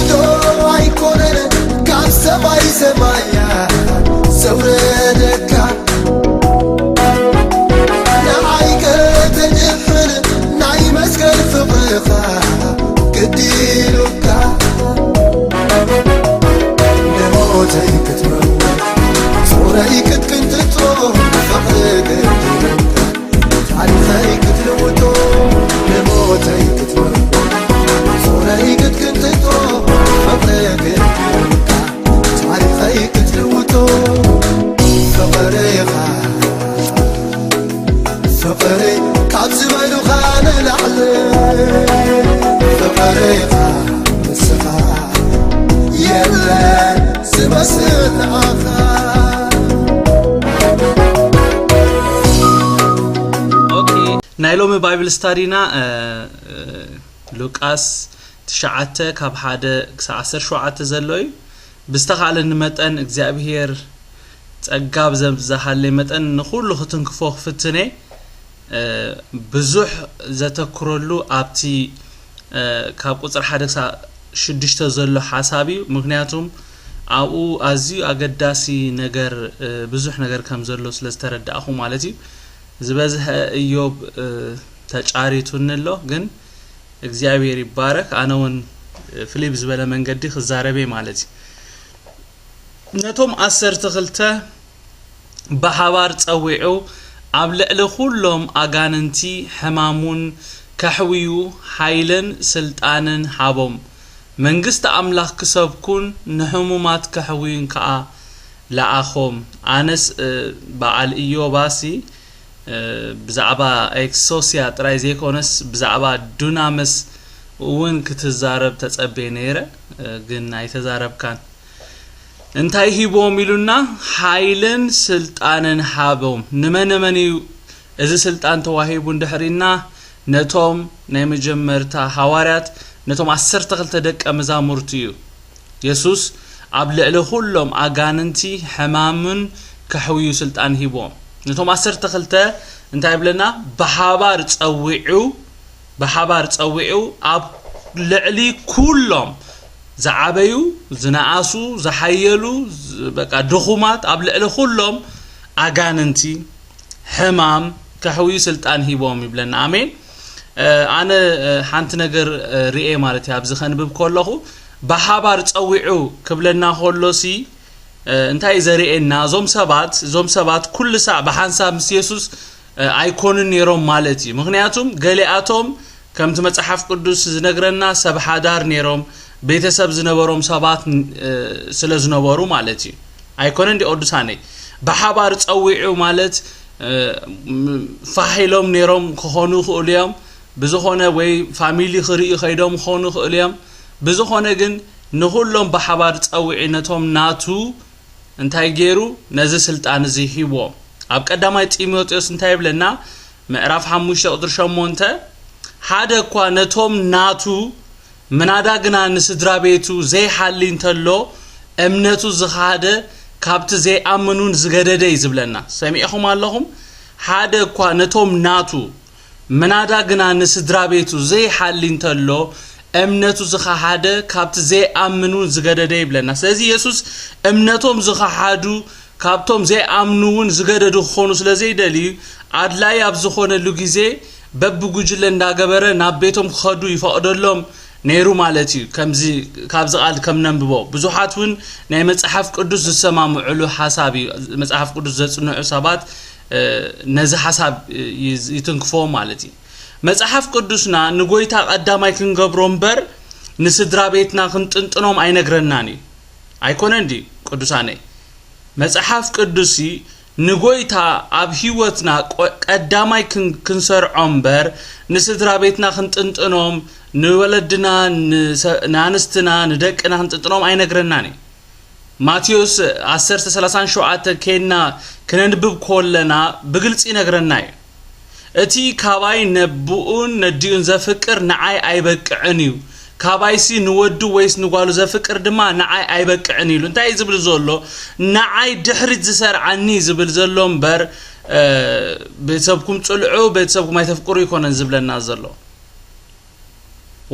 ዶ ኣይኮነን ካብ ሰማይ ሰማያ ዘውረደካ ንዓይ ከተድሕን ናይ መስቀል ፍቕርኻ ግዲሉካ ንሞተይ ክትመውት ጾረይ ክትቅንጥጦ ፍቕሪ ግዲሉካ ታሪኸይ ክትልውጦ ንሞተይ ክትመርጎ ጾረይ ክትቅንጥጦ ፍቕሪ ግዲሉካ ታሪኸይ ክትልውጦ ፍቕርኻ ፍቕሪ ካብ ዝበሉኻ ንላዕሊ ፍቕርኻ ንስኻ የለን ዝመስል ንዓኻ ኦኬ ናይ ሎሚ ባይብል ስታዲና ሉቃስ ትሽዓተ ካብ ሓደ ክሳብ ዓሰርተ ሸውዓተ ዘሎ እዩ። ብዝተኻእለኒ መጠን እግዚኣብሄር ጸጋ ብዘብዝሓለይ መጠን ንኹሉ ክትንክፎ ክፍትነ። ብዙሕ ዘተኩረሉ ኣብቲ ካብ ቁፅሪ ሓደ ክሳብ ሽዱሽተ ዘሎ ሓሳብ እዩ። ምክንያቱም ኣብኡ ኣዝዩ ኣገዳሲ ነገር ብዙሕ ነገር ከም ዘሎ ስለ ዝተረዳእኹ ማለት እዩ። ዝበዝሐ እዮብ ተጫሪቱኒ ኣሎ፣ ግን እግዚኣብሔር ይባረክ። ኣነ እውን ፍልይ ብዝበለ መንገዲ ክዛረብ እየ ማለት እዩ። ነቶም ዓሰርተ ክልተ ብሓባር ጸዊዑ ኣብ ልዕሊ ኩሎም ኣጋንንቲ ሕማሙን ከሕውዩ ሓይልን ስልጣንን ሃቦም። መንግስቲ ኣምላኽ ክሰብኩን ንሕሙማት ከሕውዩን ከኣ ለኣኾም። ኣነስ በዓል ኢዮባሲ ብዛዕባ ኤክሶስያ ጥራይ ዘይኮነስ ብዛዕባ ዱናመስ እውን ክትዛረብ ተጸቤ ነይረ፣ ግን ኣይተዛረብካን። እንታይ ሂቦም ኢሉና? ሓይልን ስልጣንን ሃቦም። ንመነመን እዩ እዚ ስልጣን ተዋሂቡ እንድሕር ኢልና፣ ነቶም ናይ መጀመርታ ሃዋርያት፣ ነቶም ዓሰርተ ክልተ ደቀ መዛሙርቱ እዩ። የሱስ ኣብ ልዕሊ ኩሎም ኣጋንንቲ ሕማምን ከሕውዩ ስልጣን ሂቦም። ነቶም ዓሰርተ ክልተ እንታይ ይብለና? ብሓባር ጸዊዑ ብሓባር ጸዊዑ ኣብ ልዕሊ ኩሎም ዝዓበዩ፣ ዝነኣሱ፣ ዝሓየሉ፣ በቃ ድኹማት ኣብ ልዕሊ ኩሎም ኣጋንንቲ ሕማም ከሕውዩ ስልጣን ሂቦም ይብለና። ኣሜን። ኣነ ሓንቲ ነገር ርኤ ማለት እዩ። ኣብዚ ከንብብ ከለኹ ብሓባር ጸዊዑ ክብለና ከሎሲ እንታይ እዩ ዘርእየና? እዞም ሰባት እዞም ሰባት ኩሉ ሳዕ ብሓንሳብ ምስ የሱስ ኣይኮኑን ነይሮም ማለት እዩ። ምክንያቱም ገሊኣቶም ከምቲ መጽሓፍ ቅዱስ ዝነግረና ሰብ ሓዳር ነይሮም፣ ቤተሰብ ዝነበሮም ሰባት ስለ ዝነበሩ ማለት እዩ። ኣይኮነን ዲ ቅዱሳነይ? ብሓባር ጸዊዑ ማለት ፋሕ ኢሎም ነይሮም ክኾኑ ይኽእሉ እዮም። ብዝኾነ ወይ ፋሚሊ ክርኢ ከይዶም ክኾኑ ይኽእሉ እዮም። ብዝኾነ ግን ንኹሎም ብሓባር ጸዊዑ ነቶም ናቱ እንታይ ገይሩ? ነዚ ስልጣን እዚ ሂቦም። ኣብ ቀዳማይ ጢሞቴዎስ እንታይ ይብለና? ምዕራፍ ሓሙሽተ ቁፅሪ ሸሞንተ ሓደ እኳ ነቶም ናቱ ምናዳ ግና ንስድራ ቤቱ ዘይሓሊ እንተሎ እምነቱ ዝኸሃደ ካብቲ ዘይኣምኑን ዝገደደ እዩ ዝብለና። ሰሚዕኹም ኣለኹም? ሓደ እኳ ነቶም ናቱ ምናዳ ግና ንስድራ ቤቱ ዘይሓሊ እንተሎ እምነቱ ዝኸሓደ ካብቲ ዘይኣምኑን ዝገደደ ይብለና። ስለዚ የሱስ እምነቶም ዝኸሓዱ ካብቶም ዘይኣምኑ እውን ዝገደዱ ክኾኑ ስለ ዘይደልዩ ኣድላይ ኣብ ዝኾነሉ ግዜ በብጉጅለ እንዳገበረ ናብ ቤቶም ክኸዱ ይፈቕደሎም ነይሩ ማለት እዩ። ከምዚ ካብዚ ቃል ከም ነንብቦ ብዙሓት እውን ናይ መጽሓፍ ቅዱስ ዝሰማምዕሉ ሓሳብ እዩ። መጽሓፍ ቅዱስ ዘጽንዑ ሰባት ነዚ ሓሳብ ይትንክፎ ማለት እዩ። መጽሓፍ ቅዱስና ንጎይታ ቀዳማይ ክንገብሮ እምበር ንስድራ ቤትና ክንጥንጥኖም ኣይነግረናን እዩ። ኣይኮነን ድዩ ቅዱሳነይ? መጽሓፍ ቅዱስሲ ንጎይታ ኣብ ህይወትና ቀዳማይ ክንሰርዖ እምበር ንስድራ ቤትና ክንጥንጥኖም ንወለድና ንኣንስትና ንደቅና ክንጥንጥኖም ኣይነግረናን እዩ። ማቴዎስ ዓሰርተ ሰላሳን ሸውዓተ ኬንና ክነንብብ ከለና ብግልጺ ይነግረና እዩ። እቲ ካባይ ነብኡን ነዲኡን ዘፍቅር ንዓይ ኣይበቅዕን እዩ፣ ካባይሲ ንወዱ ወይስ ንጓሉ ዘፍቅር ድማ ንዓይ ኣይበቅዕን ኢሉ። እንታይ እዩ ዝብል ዘሎ? ንዓይ ድሕሪት ዝሰርዓኒ ዝብል ዘሎ እምበር ቤተሰብኩም ጽልዑ፣ ቤተሰብኩም ኣይተፍቅሩ ይኮነን ዝብለና ዘሎ።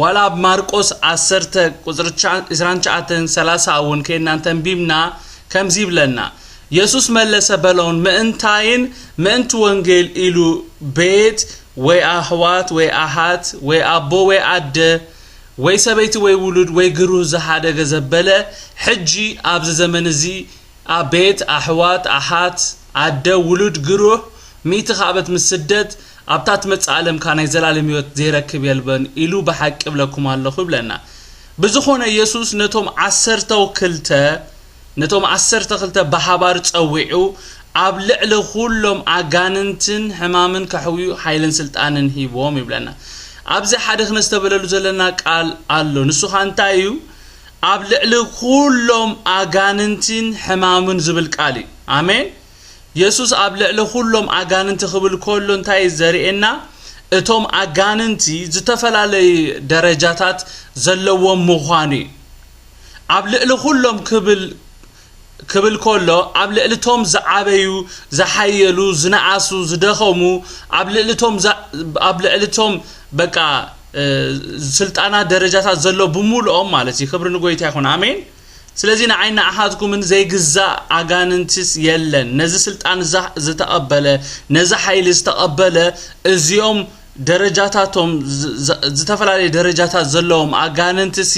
ዋላ ኣብ ማርቆስ ዓሰርተ ቁጽሪ ዕስራን ትሽዓተን ሰላሳ እውን ከይድና እንተንቢብና ከምዚ ይብለና፣ የሱስ መለሰ በሎን፣ ምእንታይን ምእንቲ ወንጌል ኢሉ ቤት ወይ ኣሕዋት ወይ ኣሓት ወይ ኣቦ ወይ ኣደ ወይ ሰበይቲ ወይ ውሉድ ወይ ግሩህ ዝሓደገ ዘበለ፣ ሕጂ ኣብዚ ዘመን እዚ ኣብ ቤት ኣሕዋት ኣሓት ኣደ ውሉድ ግሩህ ሚእቲ ክኣበት ምስ ስደት ኣብታ ትመጽእ ዓለምካ ናይ ዘላለም ህይወት ዘይረክብ የልበን ኢሉ ብሓቂ እብለኩም ኣለኹ ይብለና። ብዝኾነ የሱስ ነቶም ዓሰርተው ክልተ ነቶም ዓሰርተ ክልተ ብሓባር ጸዊዑ ኣብ ልዕሊ ኩሎም ኣጋንንትን ሕማምን ከሕውዩ ሓይልን ስልጣንን ሂብዎም ይብለና። ኣብዚ ሓደ ክነስተብህለሉ ዘለና ቃል ኣሎ። ንሱ ኸኣ እንታይ እዩ? ኣብ ልዕሊ ኩሎም ኣጋንንትን ሕማምን ዝብል ቃል እዩ። ኣሜን። የሱስ ኣብ ልዕሊ ኩሎም ኣጋንንቲ ክብል ከሎ እንታይ እዩ ዘርእየና? እቶም ኣጋንንቲ ዝተፈላለዩ ደረጃታት ዘለዎም ምዃኑ እዩ። ኣብ ልዕሊ ኩሎም ክብል ክብል ከሎ ኣብ ልዕሊ ቶም ዝዓበዩ፣ ዝሓየሉ፣ ዝነኣሱ፣ ዝደኸሙ፣ ኣብ ልዕሊ ቶም ዛ- ኣብ ልዕሊ ቶም በቃ እ፣ ስልጣናት ደረጃታት ዘሎ ብምሉኦም ማለት እዩ። ክብሪ ንጎይታ ይኹን። ኣሜን። ስለዚ ንዓይ ንኣሓትኩምን ዘይግዛእ ኣጋንንትስ የለን። ነዚ ስልጣን ዛ- ዝተቐበለ፣ ነዚ ሓይሊ ዝተቐበለ እዚኦም ደረጃታቶም ዝ- ዝ- ዝተፈላለዩ ደረጃታት ዘለዎም ኣጋንንትሲ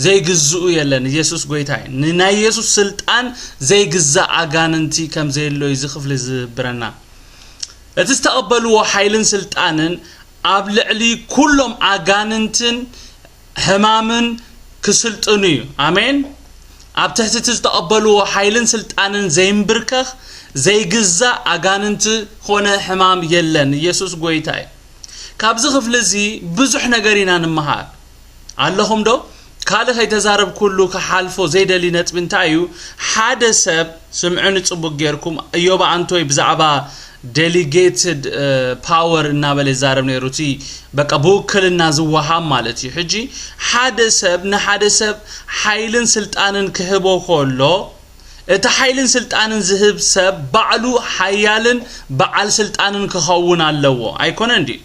ዘይግዝኡ የለን። ኢየሱስ ጎይታ እዩ። ንናይ ኢየሱስ ስልጣን ዘይግዛእ ኣጋንንቲ ከም ዘየሎ እዩ እዚ ክፍሊ ዝብረና። እቲ ዝተቐበልዎ ሓይልን ስልጣንን ኣብ ልዕሊ ኩሎም ኣጋንንትን ሕማምን ክስልጥኑ እዩ። ኣሜን። ኣብ ትሕቲ እቲ ዝተቐበልዎ ሓይልን ስልጣንን ዘይምብርከኽ ዘይግዛእ ኣጋንንቲ ኾነ ሕማም የለን። ኢየሱስ ጎይታ እዩ። ካብዚ ክፍሊ እዚ ብዙሕ ነገር ኢና ንምሃር። ኣለኹም ዶ? ካልእ ከይተዛረብኩሉ ክሓልፎ ዘይደሊ ነጥቢ እንታይ እዩ? ሓደ ሰብ፣ ስምዑኒ ጽቡቕ ጌርኩም፣ እዮብ ኣንቶይ ብዛዕባ ዴሊጌትድ ፓወር እናበለ ይዛረብ ነይሩ። እቲ በቃ ብውክልና ዝወሃብ ማለት እዩ። ሕጂ ሓደ ሰብ ንሓደ ሰብ ሓይልን ስልጣንን ክህቦ ከሎ እቲ ሓይልን ስልጣንን ዝህብ ሰብ ባዕሉ ሓያልን በዓል ስልጣንን ክኸውን ኣለዎ። ኣይኮነን ድዩ?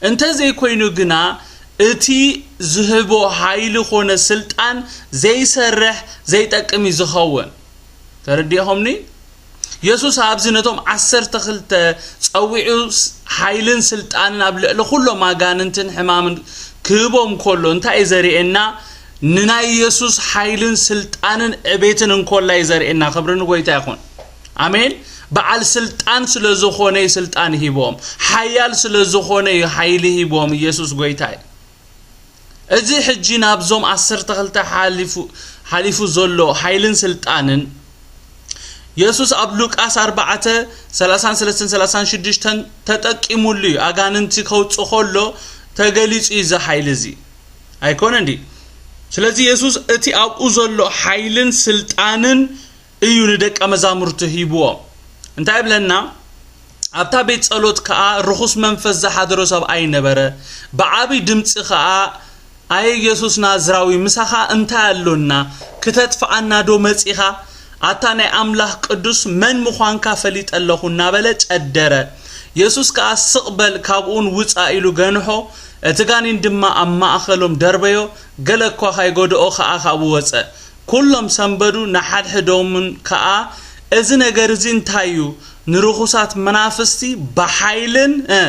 እንተዘይኮይኑ ግና እቲ ዝህቦ ሓይሊ ኾነ ስልጣን ዘይሰርሕ ዘይጠቅም እዩ ዝኸውን። ተረዲእኹምኒ? የሱስ ኣብዚ ነቶም ዓሰርተ ክልተ ጸዊዑ ስ- ሓይልን ስልጣንን ኣብ ልዕሊ ኩሎም ኣጋንንትን ሕማምን ክህቦም ከሎ እንታይ እዩ ዘርእየና? ንናይ የሱስ ሓይልን ስልጣንን ዕቤትን እንኮላ እዩ ዘርእየና። ክብሪ ንጎይታ ይኹን። ኣሜን። በዓል ስልጣን ስለ ዝኾነ እዩ ስልጣን ሂቦም። ሓያል ስለ ዝኾነ እዩ ሓይሊ ሂቦም። ኢየሱስ ጎይታ እዩ። እዚ ሕጂ ናብዞም ዓሰርተ ክልተ ሓሊፉ ሓሊፉ ዘሎ ሓይልን ስልጣንን የሱስ ኣብ ሉቃስ ኣርባዕተ ሰላሳን ሰለስተን ሰላሳን ሽዱሽተን ተጠቂሙሉ እዩ። ኣጋንንቲ ከውጽእ ከሎ ተገሊጹ እዩ እዚ ሓይሊ እዚ። ኣይኮነን ድዩ? ስለዚ የሱስ እቲ ኣብኡ ዘሎ ሓይልን ስልጣንን እዩ ንደቀ መዛሙርቱ ሂብዎም። እንታይ ይብለና? ኣብታ ቤት ጸሎት ከኣ ርኹስ መንፈስ ዝሓደሮ ሰብኣይ ነበረ። ብዓቢ ድምጺ ከኣ፣ ኣየ የሱስ ናዝራዊ፣ ምሳኻ እንታይ ኣሎና? ክተጥፍኣና ዶ መጺኻ? ኣታ ናይ ኣምላኽ ቅዱስ መን ምዃንካ ፈሊጠ ኣለኹ እናበለ ጨደረ። የሱስ ከኣ ስቕ በል ካብኡውን ውጻእ ኢሉ ገንሖ። እቲ ጋኔን ድማ ኣብ ማእኸሎም ደርበዮ፣ ገለ እኳ ካይጎድኦ ከኣ ካብኡ ወጸ። ኩሎም ሰንበዱ፣ ንሓድሕዶምን ከኣ፣ እዚ ነገር እዚ እንታይ እዩ? ንርኹሳት መናፍስቲ ብሓይልን እ፣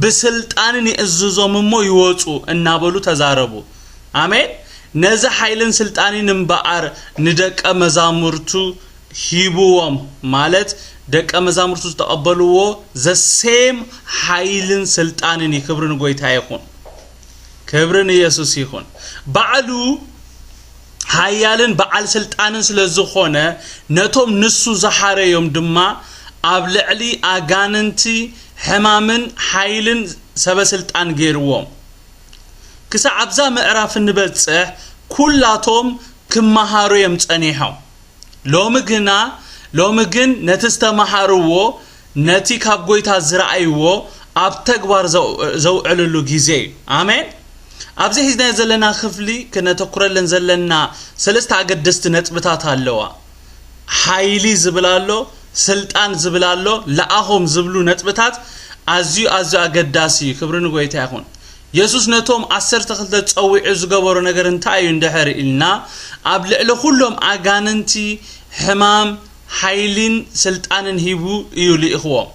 ብስልጣንን ይእዝዞም እሞ ይወጹ እናበሉ ተዛረቡ። ኣሜን። ነዚ ሓይልን ስልጣንን እምበኣር ንደቀ መዛሙርቱ ሂብዎም፣ ማለት ደቀ መዛሙርቱ ዝተቐበልዎ ዘሴም ሓይልን ስልጣንን እዩ። ክብሪ ንጎይታ ይኹን። ክብሪ ንየሱስ ይኹን። ባዕሉ ሓያልን በዓል ስልጣንን ስለ ዝኾነ ነቶም ንሱ ዝሓረዮም ድማ ኣብ ልዕሊ ኣጋንንቲ ሕማምን ሓይልን ሰበ ስልጣን ገይርዎም። ክሳዕ ኣብዛ ምዕራፍ እንበጽሕ ኩላቶም ክመሃሩ እዮም ጸኒሖም። ሎሚ ግና ሎሚ ግን ነቲ ዝተመሃርዎ ነቲ ካብ ጎይታ ዝረኣይዎ ኣብ ተግባር ዘው- ዘውዕልሉ ግዜ እዩ። ኣሜን። ኣብዚ ሒዝናዮ ዘለና ክፍሊ ክነተኩረለን ዘለና ሰለስተ ኣገደስቲ ነጥብታት ኣለዋ። ሓይሊ ዝብል ኣሎ፣ ስልጣን ዝብል ኣሎ፣ ለኣኾም ዝብሉ ነጥብታት ኣዝዩ ኣዝዩ ኣገዳሲ እዩ። ክብሪ ንጎይታ ይኹን። የሱስ ነቶም ዓሰርተ ክልተ ጸዊዑ ዝገበሮ ነገር እንታይ እዩ እንድሕር ኢልና፣ ኣብ ልዕሊ ኩሎም ኣጋንንቲ ሕማም ሓይልን ስልጣንን ሂቡ እዩ ልኢኽዎም።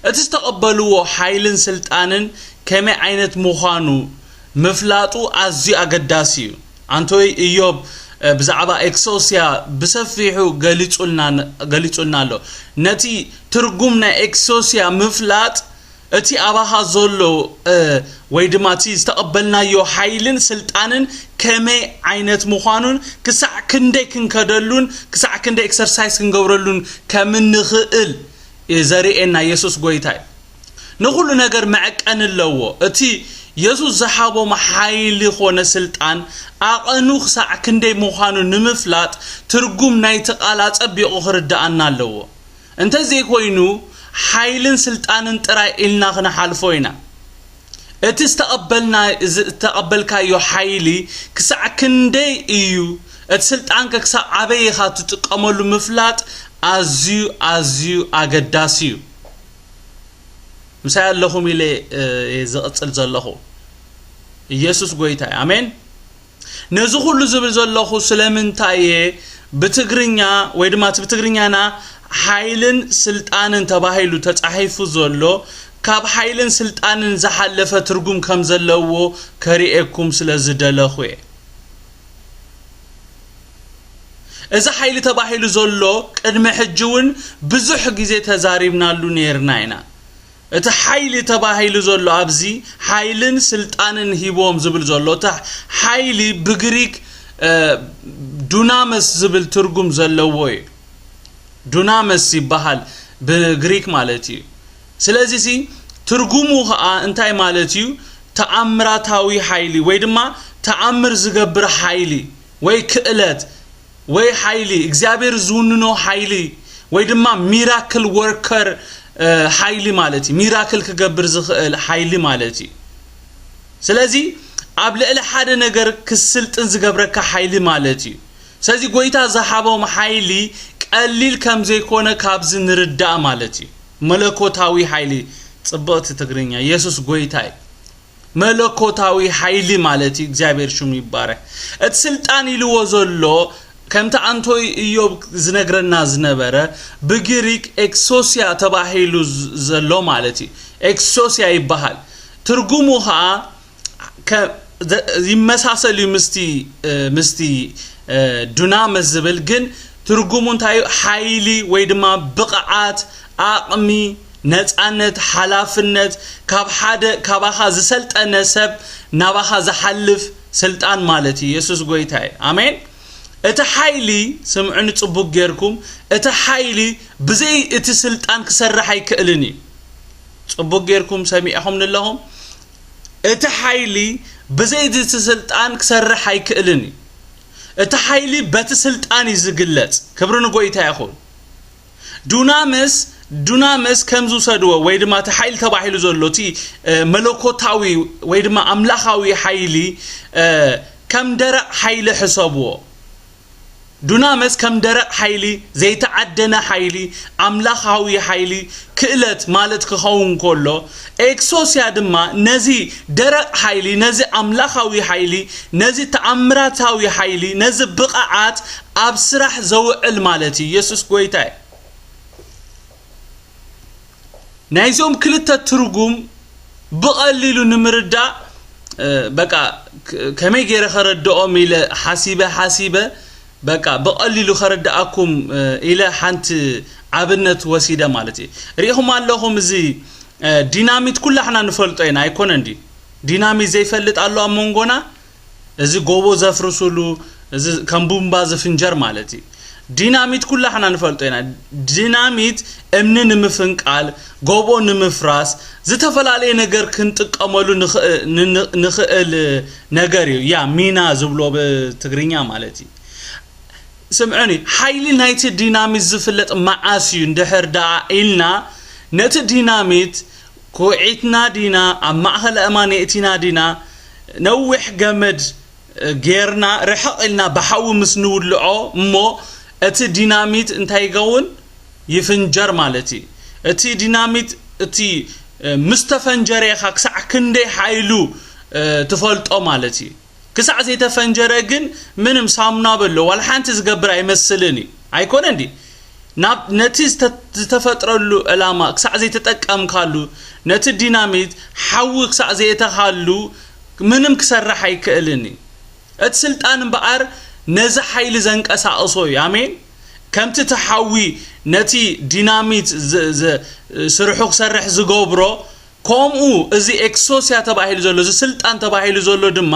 እቲ ዝተቐበልዎ ሓይልን ስልጣንን ከመይ ዓይነት ምዃኑ ምፍላጡ ኣዝዩ ኣገዳሲ እዩ። ኣንቶይ እዮብ ብዛዕባ ኤክሶስያ ብሰፊሑ ገሊጹልና ኣሎ። ነቲ ትርጉም ናይ ኤክሶስያ ምፍላጥ እቲ ኣባኻ ዘሎ ወይ ድማ እቲ ዝተቐበልናዮ ሓይልን ስልጣንን ከመይ ዓይነት ምዃኑን ክሳዕ ክንደይ ክንከደሉን ክሳዕ ክንደይ ኤክሰርሳይዝ ክንገብረሉን ከም እንኽእል ዘርእየና የሱስ ጎይታ እዩ። ንኹሉ ነገር መዐቀኒ ኣለዎ። እቲ የሱስ ዝሃቦም ሓይሊ ኾነ ስልጣን ኣቐኑ ክሳዕ ክንደይ ምዃኑ ንምፍላጥ ትርጉም ናይቲ ቃል ኣጸቢቑ ክርድኣና ኣለዎ። እንተዘይኮይኑ ሓይልን ስልጣንን ጥራይ ኢልና ክንሓልፎ ኢና። እቲ ዝተቐበልና ዝተቐበልካዮ ሓይሊ ክሳዕ ክንደይ እዩ፣ እቲ ስልጣንከ ክሳብ ኣበይ ኢኻ ትጥቀመሉ ምፍላጥ ኣዝዩ ኣዝዩ ኣገዳሲ እዩ። ምሳይ ኣለኹም ኢለ እየ ዝቕጽል ዘለኹ። ኢየሱስ ጎይታ እዩ። ኣሜን። ነዚ ኩሉ ዝብል ዘለኹ ስለምንታይ እየ ብትግርኛ ወይ ድማ እቲ ብትግርኛና ሓይልን ስልጣንን ተባሂሉ ተጻሒፉ ዘሎ ካብ ሓይልን ስልጣንን ዝሓለፈ ትርጉም ከም ዘለዎ ከርእየኩም ስለ ዝደለኹ እየ። እዚ ሓይሊ ተባሂሉ ዘሎ ቅድሚ ሕጂ እውን ብዙሕ ግዜ ተዛሪብናሉ ነይርና ኢና። እቲ ሓይሊ ተባሂሉ ዘሎ ኣብዚ ሓይልን ስልጣንን ሂቦም ዝብል ዘሎ እቲ ሓይሊ ብግሪክ ዱናመስ ዝብል ትርጉም ዘለዎ እዩ። ዱናመስ ይበሃል ብግሪክ ማለት እዩ። ስለዚ ሲ ትርጉሙ ኸዓ እንታይ ማለት እዩ? ተኣምራታዊ ሓይሊ ወይ ድማ ተኣምር ዝገብር ሓይሊ ወይ ክእለት ወይ ሓይሊ እግዚኣብሔር ዝውንኖ ሓይሊ ወይ ድማ ሚራክል ወርከር ሓይሊ ማለት እዩ። ሚራክል ክገብር ዝኽእል ሓይሊ ማለት እዩ። ስለዚ ኣብ ልዕሊ ሓደ ነገር ክስልጥን ዝገብረካ ሓይሊ ማለት እዩ። ስለዚ ጎይታ ዝሃቦም ሓይሊ ቀሊል ከም ዘይኮነ ካብዚ ንርዳእ ማለት እዩ። መለኮታዊ ሓይሊ። ጽብቕቲ ትግርኛ። የሱስ ጎይታ እዩ። መለኮታዊ ሓይሊ ማለት እዩ። እግዚኣብሔር ሽሙ ይባረክ። እቲ ስልጣን ኢልዎ ዘሎ ከምቲ ኣንቶይ እዮብ ዝነግረና ዝነበረ ብግሪክ ኤክሶሲያ ተባሂሉ ዘሎ ማለት እዩ። ኤክሶሲያ ይበሃል። ትርጉሙ ከዓ ይመሳሰል እዩ ምስቲ ምስቲ ዱናመስ ዝብል ግን ትርጉሙ እንታይ እዩ? ሓይሊ ወይ ድማ ብቕዓት፣ ኣቕሚ፣ ነፃነት፣ ሓላፍነት፣ ካብ ሓደ ካባኻ ዝሰልጠነ ሰብ ናባኻ ዝሓልፍ ስልጣን ማለት እዩ። የሱስ ጎይታ እዩ። ኣሜን። እቲ ሓይሊ ስምዑኒ ጽቡቅ ጌርኩም፣ እቲ ሓይሊ ብዘይ እቲ ስልጣን ክሰርሕ ኣይክእልን እዩ። ጽቡቅ ጌርኩም ሰሚዕኹም ኣለኹም። እቲ ሓይሊ ብዘይ እቲ ስልጣን ክሰርሕ ኣይክእልን እዩ። እቲ ሓይሊ በቲ ስልጣን እዩ ዝግለጽ። ክብሪ ንጎይታ ይኹን። ዱናምስ ዱናምስ ከም ዝውሰድዎ ወይ ድማ እቲ ሓይሊ ተባሂሉ ዘሎ እቲ መለኮታዊ ወይ ድማ ኣምላኻዊ ሓይሊ ከም ደረቕ ሓይሊ ሕሰብዎ። ዱናመስ ከም ደረቕ ሓይሊ፣ ዘይተዓደነ ሓይሊ፣ ኣምላኻዊ ሓይሊ፣ ክእለት ማለት ክኸውን ከሎ፣ ኤክሶስያ ድማ ነዚ ደረቕ ሓይሊ፣ ነዚ ኣምላኻዊ ሓይሊ፣ ነዚ ተኣምራታዊ ሓይሊ፣ ነዚ ብቕዓት ኣብ ስራሕ ዘውዕል ማለት እዩ። የሱስ ጎይታ እዩ። ናይዞም ክልተ ትርጉም ብቐሊሉ ንምርዳእ በቃ ከመይ ገይረ ከረድኦም ኢለ ሓሲበ ሓሲበ በቃ ብቐሊሉ ከረድኣኩም ኢለ ሓንቲ ኣብነት ወሲደ ማለት እዩ። ሪኢኹም ኣለኹም፣ እዚ ዲናሚት ኩላሕና ንፈልጦ ኢና ኣይኮነን ድዩ? ዲናሚት ዘይፈልጥ ኣሎ ኣብ መንጎና? እዚ ጎቦ ዘፍርስሉ፣ እዚ ከም ቡምባ ዝፍንጀር ማለት እዩ። ዲናሚት ኩላሕና ንፈልጦ ኢና። ዲናሚት እምኒ ንምፍንቃል፣ ጎቦ ንምፍራስ፣ ዝተፈላለየ ነገር ክንጥቀመሉ ንኽእል ነገር እዩ። ያ ሚና ዝብሎ ብትግርኛ ማለት እዩ። ስምዑኒ፣ ሓይሊ ናይቲ ዲናሚት ዝፍለጥ መዓስ እዩ እንድሕር ደኣ ኢልና፣ ነቲ ዲናሚት ኩዒትና ዲና፣ ኣብ ማእኸል ኣእማን የእቲና ዲና፣ ነዊሕ ገመድ ጌርና ርሕቕ ኢልና ብሓዊ ምስ ንውልዖ እሞ እቲ ዲናሚት እንታይ ይኸውን? ይፍንጀር ማለት እዩ። እቲ ዲናሚት እቲ ምስ ተፈንጀረ ኢኻ ክሳዕ ክንደይ ሓይሉ ትፈልጦ ማለት እዩ። ክሳዕ ዘይተፈንጀረ ግን ምንም ሳሙና በሎ ዋላ ሓንቲ ዝገብር ኣይመስልን እዩ። ኣይኮነ እንዲ ናብ ነቲ ዝተፈጥረሉ ዕላማ ክሳዕ ዘይተጠቀምካሉ፣ ነቲ ዲናሚት ሓዊ ክሳዕ ዘየተኻሉ ምንም ክሰርሕ ኣይክእልን እዩ። እቲ ስልጣን እምበኣር ነዚ ሓይሊ ዘንቀሳቕሶ እዩ። ኣሜን። ከምቲ እቲ ሓዊ ነቲ ዲናሚት ስርሑ ክሰርሕ ዝገብሮ፣ ከምኡ እዚ ኤክሶሲያ ተባሂሉ ዘሎ፣ እዚ ስልጣን ተባሂሉ ዘሎ ድማ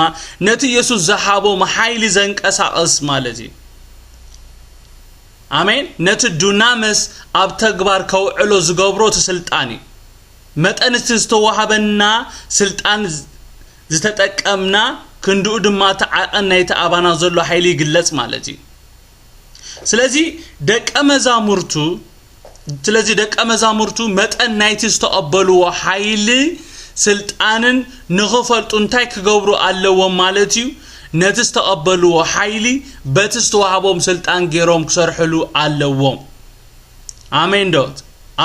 ነቲ ኢየሱስ ዝሃቦም ሓይሊ ዘንቀሳቕስ ማለት እዩ። ኣሜን። ነቲ ዱናመስ ኣብ ተግባር ከውዕሎ ዝገብሮ እቲ ስልጣን እዩ። መጠን እቲ ዝተዋሃበና ስልጣን ዝተጠቀምና ክንድኡ ድማ እቲ ዓቐን ናይቲ ኣባና ዘሎ ሓይሊ ይግለጽ ማለት እዩ። ስለዚ ደቀ መዛሙርቱ ስለዚ ደቀ መዛሙርቱ መጠን ናይቲ ዝተቐበልዎ ሓይሊ ስልጣንን ንኽፈልጡ እንታይ ክገብሩ ኣለዎም ማለት እዩ? ነቲ ዝተቐበልዎ ሓይሊ በቲ ዝተዋህቦም ስልጣን ገይሮም ክሰርሕሉ ኣለዎም። ኣሜን ዶ?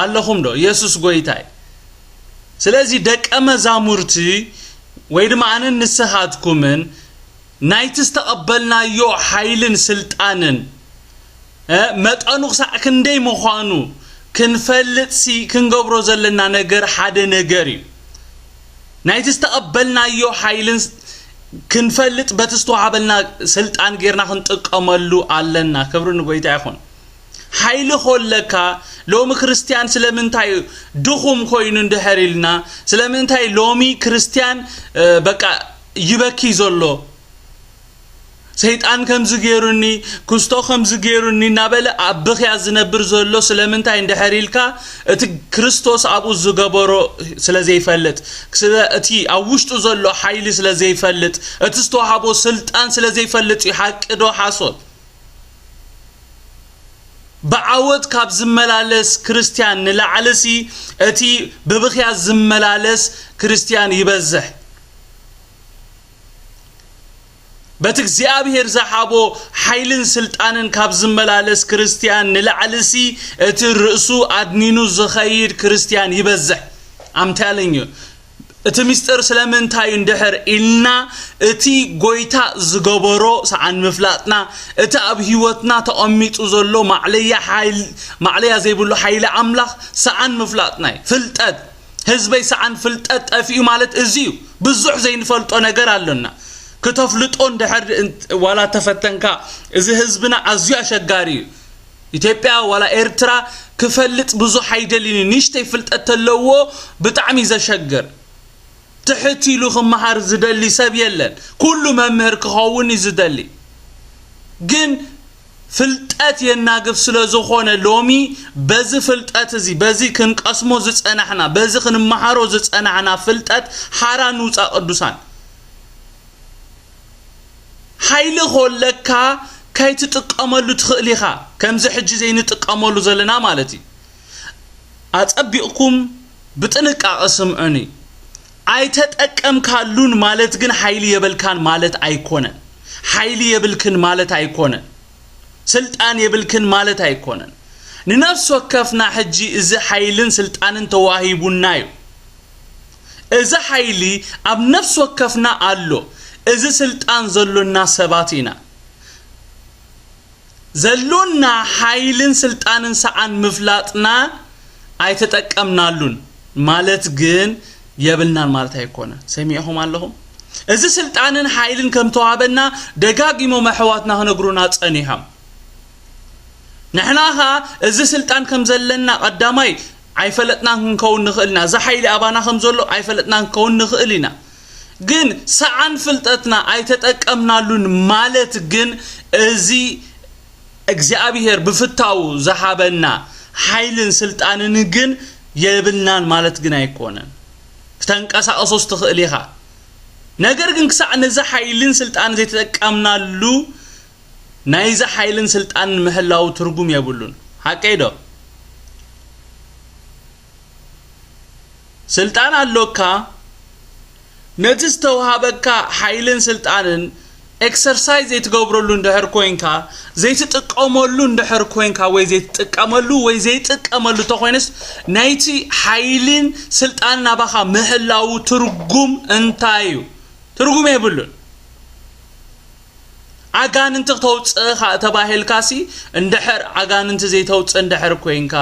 ኣለኹም ዶ? ኢየሱስ ጎይታይ። ስለዚ ደቀ መዛሙርቲ ወይ ድማ ኣነን ንስኻትኩምን ናይቲ ዝተቐበልናዮ ሓይልን ስልጣንን መጠኑ ክሳዕ ክንደይ ምዃኑ ክንፈልጥሲ ክንገብሮ ዘለና ነገር ሓደ ነገር እዩ። ናይቲ ዝተቐበልናዮ ሓይልን ክንፈልጥ በቲ ዝተዋሃበልና ስልጣን ጌርና ክንጥቀመሉ ኣለና። ክብሪ ንጎይታ ይኹን። ሓይሊ ኮለካ ሎሚ ክርስትያን ስለምንታይ ድኹም ኮይኑ እንድሕር ኢልና፣ ስለምንታይ ሎሚ ክርስትያን በቃ ይበኪ ዘሎ፣ ሰይጣን ከምዚ ገይሩኒ፣ ክስቶ ከምዚ ገይሩኒ እናበለ ኣብ ብኽያ ዝነብር ዘሎ ስለምንታይ እንድሕር ኢልካ፣ እቲ ክርስቶስ ኣብኡ ዝገበሮ ስለ ዘይፈልጥ፣ ስለ እቲ ኣብ ውሽጡ ዘሎ ሓይሊ ስለ ዘይፈልጥ፣ እቲ ዝተዋሃቦ ስልጣን ስለ ዘይፈልጥ እዩ። ሓቂ ዶ ሓሶት? ብዓወት ካብ ዝመላለስ ክርስትያን ንላዕልሲ እቲ ብብኽያ ዝመላለስ ክርስትያን ይበዝሕ። በቲ እግዚኣብሔር ዝሃቦ ሓይልን ስልጣንን ካብ ዝመላለስ ክርስትያን ንላዕልሲ እቲ ርእሱ ኣድኒኑ ዝኸይድ ክርስትያን ይበዝሕ። ኣምታለኝ እቲ ምስጢር ስለምንታይ እንድሕር ኢልና፣ እቲ ጎይታ ዝገበሮ ሰዓን ምፍላጥና፣ እቲ ኣብ ህይወትና ተቐሚጡ ዘሎ ማዕለያ ሓይል-፣ ማዕለያ ዘይብሉ ሓይሊ ኣምላኽ ሰዓን ምፍላጥና እዩ። ፍልጠት፣ ህዝበይ ሰዓን ፍልጠት ጠፊኡ ማለት እዚ እዩ። ብዙሕ ዘይንፈልጦ ነገር ኣሎና። ክተፍልጦ እንድሕር ዋላ ተፈተንካ፣ እዚ ህዝብና ኣዝዩ ኣሸጋሪ እዩ። ኢትዮጵያ ዋላ ኤርትራ ክፈልጥ ብዙሕ ኣይደልን እዩ። ንእሽተይ ፍልጠት ተለዎ ብጣዕሚ ዘሸግር። ትሕት ኢሉ ክመሃር ዝደሊ ሰብ የለን። ኩሉ መምህር ክኸውን እዩ ዝደሊ። ግን ፍልጠት የናግፍ ስለ ዝኾነ ሎሚ በዚ ፍልጠት እዚ፣ በዚ ክንቀስሞ ዝጸናሕና፣ በዚ ክንመሃሮ ዝጸናሕና ፍልጠት ሓራ ንውጻእ ቅዱሳን። ሓይሊ ኮለካ ከይትጥቀመሉ ትኽእል ኢኻ። ከምዚ ሕጂ ዘይንጥቀመሉ ዘለና ማለት እዩ። ኣጸቢቕኩም ብጥንቃቐ ስምዑኒ። ኣይተጠቀምካሉን ማለት ግን ሓይሊ የበልካን ማለት ኣይኮነን። ሓይሊ የብልክን ማለት ኣይኮነን። ስልጣን የብልክን ማለት ኣይኮነን። ንነፍስ ወከፍና ሕጂ እዚ ሓይልን ስልጣንን ተዋሂቡና እዩ። እዚ ሓይሊ ኣብ ነፍስ ወከፍና ኣሎ። እዚ ስልጣን ዘሎና ሰባት ኢና። ዘሎና ሓይልን ስልጣንን ሰዓን ምፍላጥና ኣይተጠቀምናሉን ማለት ግን የብልናን ማለት ኣይኮነ። ሰሚዕኹም ኣለኹም? እዚ ስልጣንን ሓይልን ከም ተዋህበና ደጋጊሞም ኣሕዋትና ክነግሩና ጸኒሖም። ንሕና ኸኣ እዚ ስልጣን ከም ዘለና ቀዳማይ ኣይፈለጥናን ክንከውን ንኽእል ኢና። እዚ ሓይሊ ኣባና ከም ዘሎ ኣይፈለጥናን ክንከውን ንኽእል ኢና። ግን ሰዓን ፍልጠትና ኣይተጠቀምናሉን ማለት ግን እዚ እግዚኣብሔር ብፍታው ዝሃበና ሓይልን ስልጣንን ግን የብልናን ማለት ግን ኣይኮነን። ክተንቀሳቕሶስ ትኽእል ኢኻ። ነገር ግን ክሳዕ ነዚ ሓይልን ስልጣን ዘይተጠቀምናሉ ናይዚ ሓይልን ስልጣንን ምህላው ትርጉም የብሉን። ሓቀይ ዶ? ስልጣን ኣሎካ፣ ነቲ ዝተውሃበካ ሓይልን ስልጣንን ኤክሰርሳይዝ ዘይትገብረሉ እንድሕር ኮይንካ፣ ዘይትጥቀመሉ እንድሕር ኮይንካ፣ ወይ ዘይትጥቀመሉ ወይ ዘይጥቀመሉ ተኾይንስ፣ ናይቲ ሓይልን ስልጣንን ኣባኻ ምህላው ትርጉም እንታይ እዩ? ትርጉም የብሉን። ኣጋንንቲ ክተውፅእ ኻ-፣ ተባሂልካሲ፣ እንድሕር ኣጋንንቲ ዘይተውፅእ እንድሕር ኮይንካ፣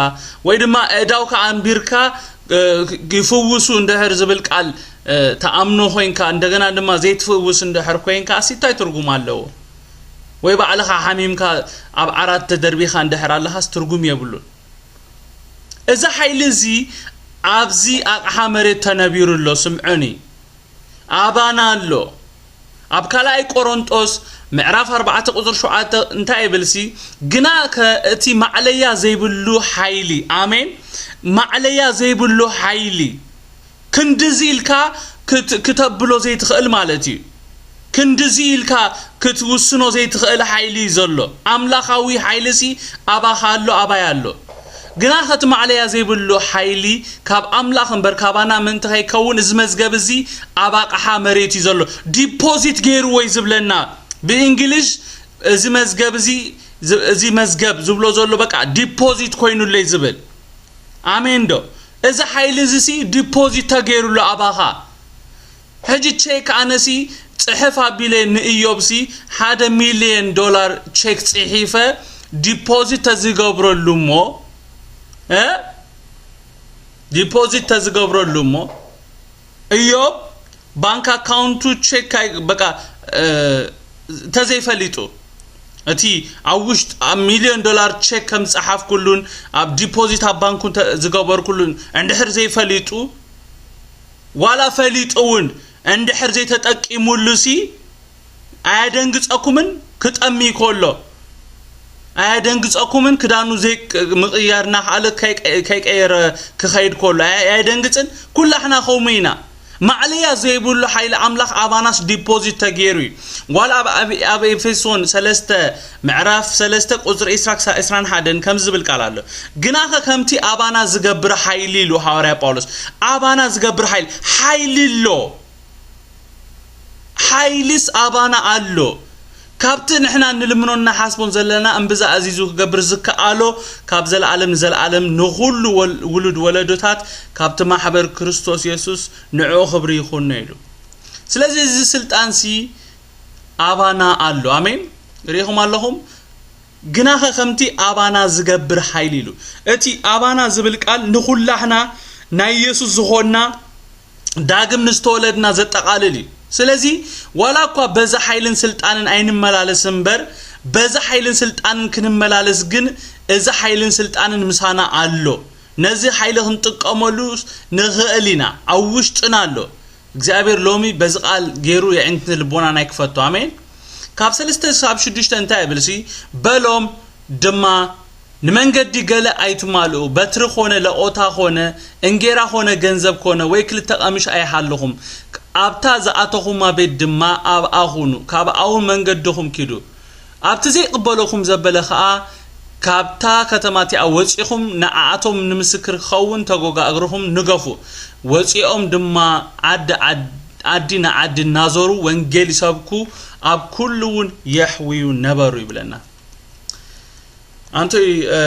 ወይ ድማ ኣእዳውካ ኣንቢርካ፣ እ፣ ይፍውሱ እንድሕር ዝብል ቃል፣ እ፣ ተኣምኖ ኮይንካ፣ እንደገና ድማ ዘይትፍውስ እንድሕር ኮይንካሲ፣ እንታይ ትርጉም ኣለዎ? ወይ ባዕልኻ ሓሚምካ ኣብ ዓራት ተደርቢኻ እንድሕር ኣለኻስ ትርጉም የብሉን። እዚ ሓይሊ እዚ ኣብዚ ኣቕሓ መሬት ተነቢሩ ኣሎ፣ ስምዑኒ። ኣባና ኣሎ። ኣብ ካልኣይ ቆሮንጦስ ምዕራፍ ኣርባዕተ ቁጽሪ ሸውዓተ እንታይ ይብልሲ? ግና ከ እቲ ማዕለያ ዘይብሉ ሓይሊ፣ ኣሜን፣ ማዕለያ ዘይብሉ ሓይሊ፣ ክንድዚ ኢልካ ክት-፣ ክተብሎ ዘይትኽእል ማለት እዩ። ክንድዚ ኢልካ ክትውስኖ ዘይትኽእል ሓይሊ እዩ ዘሎ። ኣምላኻዊ ሓይሊሲ ኣባኻ ኣሎ፣ ኣባይ ኣሎ። ግና ከቲ ማዕለያ ዘይብሉ ሓይሊ ካብ ኣምላኽ እምበር ካባና ምእንቲ ከይከውን፣ እዚ መዝገብ እዚ ኣብ ኣቕሓ መሬት እዩ ዘሎ። ዲፖዚት ገይርዎ እዩ ዝብለና ብእንግሊሽ። እዚ መዝገብ እዚ፣ እዚ መዝገብ ዝብሎ ዘሎ በቃ ዲፖዚት ኮይኑለይ ዝብል። ኣሜን ዶ? እዚ ሓይሊ እዚ ሲ ዲፖዚት ተገይሩሉ ኣባኻ። ሕጂ ቼክ ኣነሲ ጽሕፍ ኣቢለ ንእዮብሲ ሓደ ሚልዮን ዶላር ቼክ ጽሒፈ ዲፖዚት ተዝገብረሉ እሞ፣ እ? ዲፖዚት ተዝገብረሉ እሞ፣ እዮብ ባንክ ኣካውንቱ ቼክ ኣይ-፣ በቃ፣ እ፣ ተዘይፈሊጡ፣ እቲ ኣብ ውሽጥ ኣብ ሚልዮን ዶላር ቼክ ከም ዝጸሓፍኩሉን ኣብ ዲፖዚት ኣብ ባንኩ እንተ-፣ ዝገበርኩሉን እንድሕር ዘይፈሊጡ፣ ዋላ ፈሊጡ እውን እንድሕር ዘይተጠቂሙሉሲ፣ ኣያደንግጸኩምን? ክጠሚ ከሎ ኣያደንግጸኩምን? ክዳኑ ዘይ-፣ ምቕያር እናኸኣለ ከይቀ-፣ ከይቀየረ ክኸይድ ከሎ ኣያ-፣ ኣያደንግጽን? ኩላሕና ከምኡ ኢና። ማዕለያ ዘይብሉ ሓይሊ ኣምላኽ ኣባናስ ዲፖዚት ተገይሩ እዩ። ዋላ ኣብ፣ ኣብ፣ ኣብ ኤፌሶን ሰለስተ ምዕራፍ ሰለስተ ቁጽሪ ዕስራ ክሳብ ዕስራን ሓደን ከምዚ ዝብል ቃል ኣሎ። ግናኸ ከምቲ ኣባና ዝገብር ሓይሊ ኢሉ ሃዋርያ ጳውሎስ፣ ኣባና ዝገብር ሓይሊ፣ ሓይሊ ኣሎ። ሓይሊስ ኣባና ኣሎ። ካብቲ ንሕና ንልምኖን ንሓስቦን ዘለና እምብዛ ኣዚዙ ክገብር ዝከኣሎ፣ ካብ ዘለኣለም ንዘለኣለም ንኹሉ ወል-፣ ውሉድ ወለዶታት ካብቲ ማሕበር ክርስቶስ የሱስ ንዕኡ ክብሪ ይኹኖ ኢሉ። ስለዚ እዚ ስልጣንሲ ኣባና ኣሎ። ኣሜን። ርኢኹም ኣለኹም? ግናኸ ከምቲ ኣባና ዝገብር ሓይሊ ኢሉ። እቲ ኣባና ዝብል ቃል ንኹላህና ናይ የሱስ ዝኾንና ዳግም ንዝተወለድና ዘጠቓልል እዩ። ስለዚ ዋላ እኳ በዛ ሓይልን ስልጣንን ኣይንመላለስ እምበር፣ በዛ ሓይልን ስልጣንን ክንመላለስ ግን እዚ ሓይልን ስልጣንን ምሳና ኣሎ። ነዚ ሓይሊ ክንጥቀመሉ ንኽእል ኢና፣ ኣብ ውሽጥና ኣሎ። እግዚኣብሔር ሎሚ በዚ ቃል ገይሩ የዒንቲ ልቦና ናይ ክፈቶ። ኣሜን። ካብ ሰለስተ ክሳብ ሽዱሽተ እንታይ ይብልሲ? በሎም ድማ ንመንገዲ ገለ ኣይትማልኡ፣ በትሪ ኾነ ለቆታ ኾነ እንጌራ ኾነ ገንዘብ ኮነ ወይ ክልተ ቀምሽ ኣይሃልኹም። ኣብታ ዝኣተኹማ ቤት ድማ ኣብኣ ኹኑ፣ ካብኣ እውን መንገድኹም ኪዱ። ኣብቲ ዘይቅበለኩም ዘበለ ኸኣ፣ ካብታ ከተማ እቲኣ ወጺኹም ንዓኣቶም ንምስክር ክኸውን ተጎጋ እግርኹም ንገፉ። ወጺኦም ድማ ዓዲ ዓድ-፣ ዓዲ ንዓዲ እናዞሩ ወንጌል ይሰብኩ፣ ኣብ ኩሉ እውን የሕውዩ ነበሩ ይብለና። ኣንቶይ፣ እ፣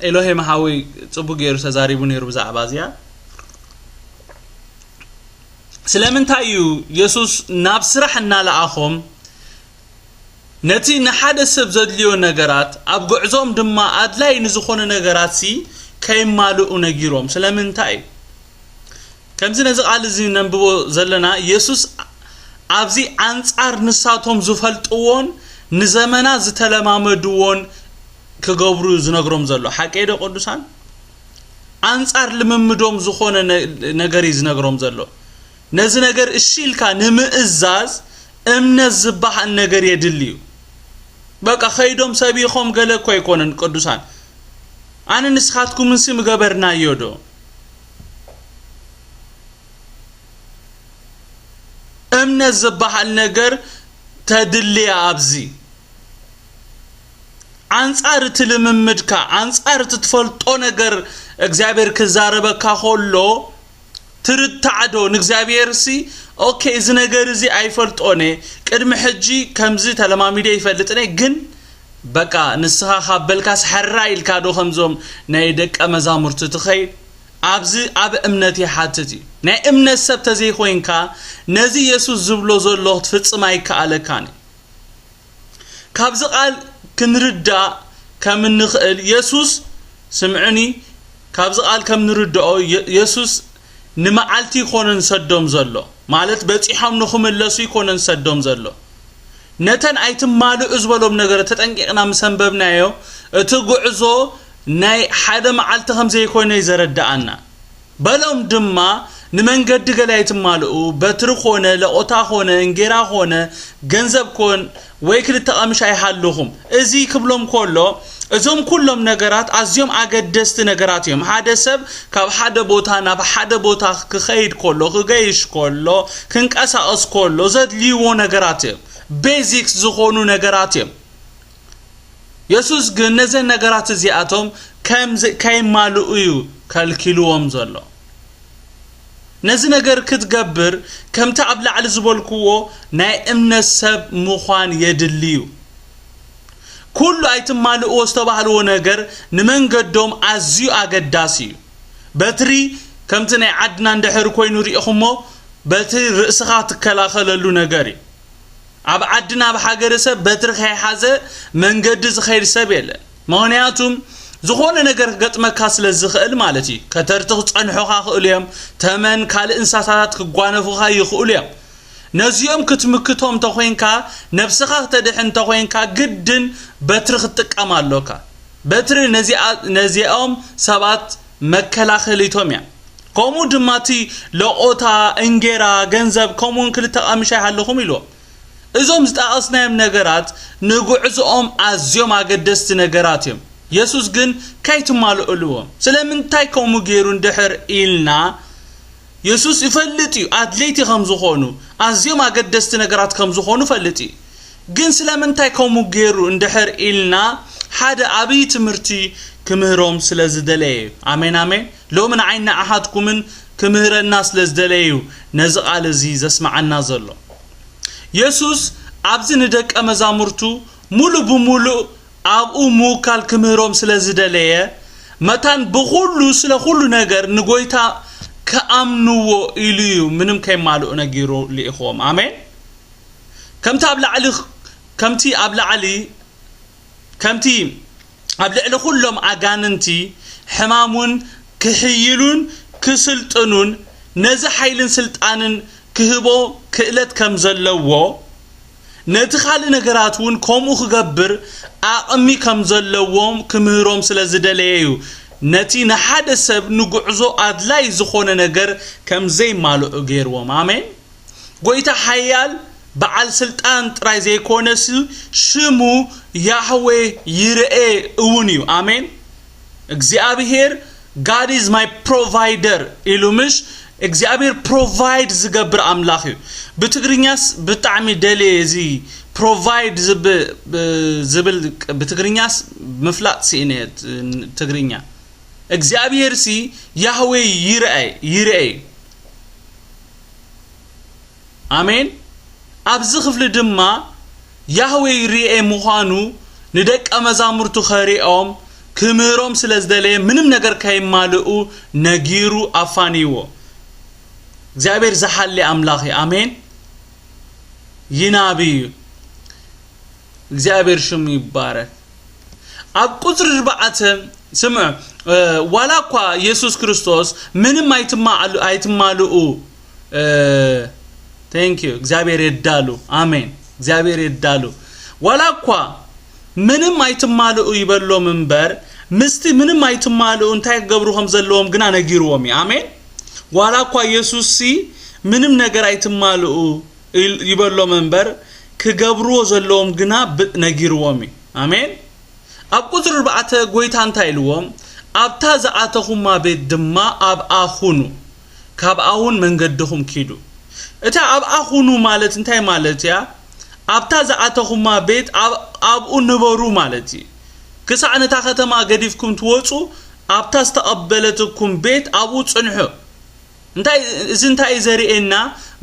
ኤሎሄም ሓወይ ጽቡቅ ገይሩ ተዛሪቡ ነይሩ ብዛዕባ እዚኣ። ስለምንታይ እዩ የሱስ ናብ ስራሕ እናለኣኾም ነቲ ንሓደ ሰብ ዘድልዮ ነገራት፣ ኣብ ጉዕዞም ድማ ኣድላይ ንዝኾነ ነገራትሲ ከይማልኡ ነጊሮም? ስለምንታይ እዩ? ከምዚ ነዚ ቃል እዚ ነንብቦ ዘለና፣ የሱስ ኣብዚ ኣንጻር ንሳቶም ዝፈልጥዎን ንዘመናት ዝተለማመድዎን ክገብሩ ዝነግሮም ዘሎ። ሓቀይ ዶ ቅዱሳን? ኣንጻር ልምምዶም ዝኾነ ነ-፣ ነገር እዩ ዝነግሮም ዘሎ። ነዚ ነገር እሺ ኢልካ ንምእዛዝ እምነት ዝበሃል ነገር የድሊ እዩ። በቃ ከይዶም ሰቢኾም ገለ እኮ ኣይኮነን ቅዱሳን። ኣነ ንስኻትኩምንሲ ምገበርናዮ ዶ? እምነት ዝበሃል ነገር ተድልያ ኣብዚ። ኣንጻር እቲ ልምምድካ፣ ኣንጻር እቲ ትፈልጦ ነገር እግዚኣብሔር ክዛረበካ ከሎ፣ ትርታዕ ዶ ንእግዚኣብሔርሲ? ኦኬ፣ እዚ ነገር እዚ ኣይፈልጦን እየ። ቅድሚ ሕጂ ከምዚ ተለማሚደ ይፈልጥን እየ፣ ግን በቃ ንስኻ ካብ በልካስ ሕራይ ኢልካ ዶ ከምዞም ናይ ደቀ መዛሙርቲ ትኸይድ? ኣብዚ ኣብ እምነት ይሓትት እዩ። ናይ እምነት ሰብ ተዘይኮይንካ፣ ነዚ የሱስ ዝብሎ ዘሎ ክትፍጽም ኣይከኣለካን እዩ። ካብዚ ቃል ክንርዳእ ከም እንኽእል፣ የሱስ፣ ስምዑኒ፣ ካብዚ ቃል ከም ንርድኦ፣ የ-፣ የሱስ ንመዓልቲ ይኮነን ሰዶም ዘሎ፣ ማለት በጺሖም ንኽምለሱ ይኮነን ሰዶም ዘሎ። ነተን ኣይትማልኡ ዝበሎም ነገር ተጠንቂቕና ምስ ኣንበብናዮ፣ እቲ ጉዕዞ ናይ ሓደ መዓልቲ ከም ዘይኮነ እዩ ዘረድኣና። በሎም ድማ፣ ንመንገዲ ገለ ኣይትማልኡ፣ በትሪ ኮነ፣ ለቆታ ኮነ፣ እንጌራ ኮነ፣ ገንዘብ ኮን፣ ወይ ክልተ ቀምሽ ኣይሃልኹም። እዚ ክብሎም ከሎ፣ እዞም ኩሎም ነገራት ኣዝዮም ኣገደስቲ ነገራት እዮም። ሓደ ሰብ ካብ ሓደ ቦታ ናብ ሓደ ቦታ ክኸይድ ከሎ፣ ክገይሽ ከሎ፣ ክንቀሳቐስ ከሎ ዘድልይዎ ነገራት እዮም። ቤዚክስ ዝኾኑ ነገራት እዮም። የሱስ ግን ነዘን ነገራት እዚኣቶም ከም ዝ-፣ ከይማልኡ እዩ ከልኪልዎም ዘሎ። ነዚ ነገር ክትገብር፣ ከምቲ ኣብ ላዕሊ ዝበልክዎ፣ ናይ እምነት ሰብ ምዃን የድሊ እዩ። ኩሉ ኣይትማልእዎ ዝተባህልዎ ነገር ንመንገዶም ኣዝዩ ኣገዳሲ እዩ። በትሪ ከምቲ ናይ ዓድና እንድሕር ኮይኑ ርኢኹሞ፣ በትሪ ርእስኻ ትከላኸለሉ ነገር እዩ። ኣብ ዓድና፣ ኣብ ሃገረ ሰብ በትሪ ከይሓዘ መንገዲ ዝኸይድ ሰብ የለን። ምኽንያቱም ዝኾነ ነገር ክገጥመካ ስለ ዝኽእል ማለት እዩ። ከተርቲ ክጸንሑኻ ይኽእሉ እዮም። ተመን፣ ካልእ እንስሳታት ክጓነፉኻ ይኽእሉ እዮም። ነዚኦም ክትምክቶም እንተኾይንካ፣ ነብስኻ ክተድሕን እንተኾይንካ፣ ግድን በትሪ ክትጥቀም ኣሎካ። በትሪ ነዚኣ-፣ ነዚኦም ሰባት መከላኸሊቶም እያ። ከምኡ ድማ እቲ ለቆታ፣ እንጌራ፣ ገንዘብ፣ ከምኡውን ክልተ ቀምሽ ኣይሃለኹም ኢልዎም። እዞም ዝጠቐስናዮም ነገራት ንጉዕዞኦም ኣዝዮም ኣገደስቲ ነገራት እዮም። የሱስ ግን ከይትማልእልዎም። ስለምንታይ ከምኡ ገይሩ እንድሕር ኢልና፣ የሱስ ይፈልጥ እዩ ኣድለይቲ ከም ዝኾኑ፣ ኣዝዮም ኣገደስቲ ነገራት ከም ዝኾኑ ይፈልጥ እዩ። ግን ስለምንታይ ከምኡ ገይሩ እንድሕር ኢልና፣ ሓደ ዓብዪ ትምህርቲ ክምህሮም ስለ ዝደለየ እዩ። ኣሜን፣ ኣሜን። ሎሚ ንዓይን ንዓኻትኩምን ክምህረና ስለ ዝደለየ እዩ ነዚ ቃል እዚ ዘስምዓና ዘሎ። የሱስ ኣብዚ ንደቀ መዛሙርቱ ሙሉ ብሙሉእ ኣብኡ ምውካል ክምህሮም ስለ ዝደለየ፣ መታን ብኹሉ ስለ ኩሉ ነገር ንጎይታ ክኣምንዎ ኢሉ እዩ ምንም ከይማልኡ ነጊሩ ልኢኽዎም። ኣሜን። ከምቲ ኣብ ላዕሊ፣ ከምቲ ኣብ ላዕሊ፣ ከምቲ ኣብ ልዕሊ ኩሎም ኣጋንንቲ ሕማሙን ክሕይሉን ክስልጥኑን ነዚ ሓይልን ስልጣንን ክህቦ ክእለት ከም ዘለዎ፣ ነቲ ካልእ ነገራት እውን ከምኡ ክገብር ዓቕሚ ከም ዘለዎም ክምህሮም ስለ ዝደለየ እዩ። ነቲ ንሓደ ሰብ ንጉዕዞ ኣድላይ ዝኾነ ነገር ከም ዘይማልኡ ገይርዎም። ኣሜን። ጎይታ ሓያል በዓል ስልጣን ጥራይ ዘይኮነስ ሽሙ ያህዌ ይርኤ እውን እዩ። ኣሜን። እግዚኣብሔር God is my provider ኢሉ ምሽ እግዚኣብሔር ፕሮቫይድ ዝገብር ኣምላኽ እዩ። ብትግርኛስ ብጣዕሚ ደልየ እዚ ፕሮቫይድ ዝብ-፣ ብ-፣ ዝብል ቅ-፣ ብትግርኛስ ምፍላጥ ስኢነ ት-፣ ትግርኛ። እግዚኣብሔር ሲ ያህዌ ይርአይ፣ ይርአይ። ኣሜን። ኣብዚ ክፍሊ ድማ ያህዌ ይርኤ ምዃኑ ንደቀ መዛሙርቱ ከሪኦም ክምህሮም ስለ ዝደለየ ምንም ነገር ከይማልኡ ነጊሩ ኣፋንይዎ። እግዚኣብሔር ዝሓሊ ኣምላኽ እዩ። ኣሜን። ይናቢ እዩ። እግዚኣብሔር ሽሙ ይባረክ። ኣብ ቁጽሪ ኣርባዕተ ስምዑ፣ እ፣ ዋላ እኳ የሱስ ክርስቶስ ምንም ኣይትማሉ-፣ ኣይትማልኡ፣ እ፣ thank you፣ እግዚኣብሔር የዳሉ። ኣሜን። እግዚኣብሔር የዳሉ። ዋላ እኳ ምንም ኣይትማልኡ ይበሎም እምበር፣ ምስቲ ምንም ኣይትማልኡ እንታይ ክገብሩ ከም ዘለዎም ግና ነጊርዎም እዩ። ኣሜን። ዋላ እኳ የሱስ ሲ ምንም ነገር ኣይትማልኡ ኢል-፣ ይበሎም እምበር፣ ክገብርዎ ዘለዎም ግና ብ-፣ ነጊርዎም እዩ። ኣሜን። ኣብ ቁጽሪ ኣርባዕተ ጎይታ እንታይ ኢልዎም? "ኣብታ ዝኣተኹማ ቤት ድማ ኣብኣ ኹኑ፣ ካብኣ እውን መንገድኹም ኪዱ።" እታ ኣብኣ ኹኑ ማለት እንታይ ማለት እያ? ኣብታ ዝኣተኹማ ቤት ኣብ-፣ ኣብኡ ንበሩ ማለት እዩ። ክሳዕ ነታ ከተማ ገዲፍኩም ትወጹ፣ ኣብታ ዝተቐበለትኩም ቤት ኣብኡ ጽንሑ። እንታይ፣ እዚ እንታይ እዩ ዘርእየና?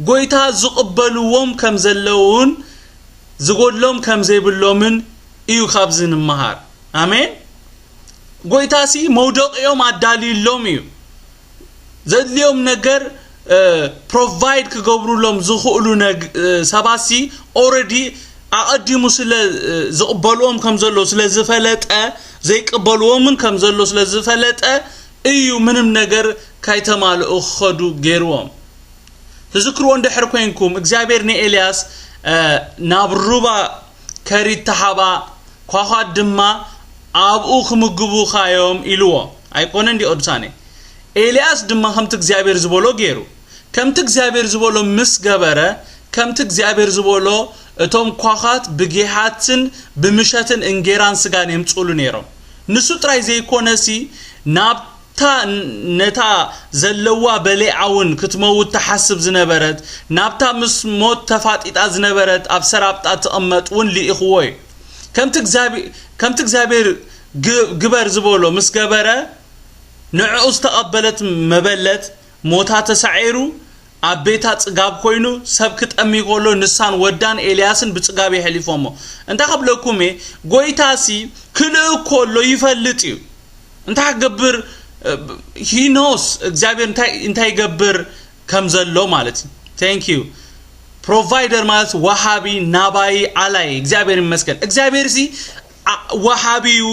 ጎይታ ዝቕበልዎም ከም ዘለውን ዝጎድሎም ከም ዘይብሎምን እዩ ካብዚ ንምሃር። ኣሜን። ጎይታሲ መውደቂኦም ኣዳልዩሎም እዩ። ዘድልዮም ነገር ፕሮቫይድ ክገብሩሎም ዝኽእሉ ነግ- እ፣ ሰባሲ ኦረዲ ኣቐዲሙ ስለ እ፣ ዝቕበልዎም ከም ዘሎ ስለ ዝፈለጠ፣ ዘይቅበልዎምን ከም ዘሎ ስለ ዝፈለጠ እዩ ምንም ነገር ካይተማልኡ ክኸዱ ገይርዎም። ትዝክርዎ እንድሕር ኮንኩም እግዚኣብሔር ንኤልያስ እ፣ ናብ ሩባ ከሪት ተሓባ ኳዃት ድማ ኣብኡ ክምግቡኻዮም ኢልዎ ኣይኮነን ዲ ቅዱሳኔ? ኤልያስ ድማ ከምቲ እግዚኣብሔር ዝበሎ ገይሩ። ከምቲ እግዚኣብሔር ዝበሎ ምስ ገበረ፣ ከምቲ እግዚኣብሔር ዝበሎ እቶም ኳዃት ብጌሓትን ብምሸትን እንጌራን ስጋን የምጽኡሉ ነይሮም። ንሱ ጥራይ ዘይኮነሲ ናብታ ነታ ዘለዋ በሊዓ እውን ክትመውት ትሓስብ ዝነበረት፣ ናብታ ምስ ሞት ተፋጢጣ ዝነበረት ኣብ ሰራብጣ ትቕመጥ እውን ልኢኽዎ እዩ። ከምቲ እግዚኣብሔር ግበር ዝበሎ ምስ ገበረ፣ ንዕኡ ዝተቐበለት መበለት ሞታ ተሳዒሩ ኣብ ቤታ ጽጋብ ኮይኑ፣ ሰብ ክጠሚ ከሎ ንሳን ወዳን ኤልያስን ብጽጋብ የሕሊፎሞ። እንታይ ክብለኩም እየ፣ ጎይታሲ ክልእ ከሎ ይፈልጥ እዩ። እንታይ ክገብር ሂኖስ እግዚኣብሔር እንታይ ይገብር ከም ዘሎ ማለት እዩ። Thank you። ፕሮቫይደር ማለት ወሃቢ፣ ናባይ፣ ኣላይ። እግዚኣብሔር ይመስገን። እግዚኣብሔር ሲ ወሃቢ እዩ፣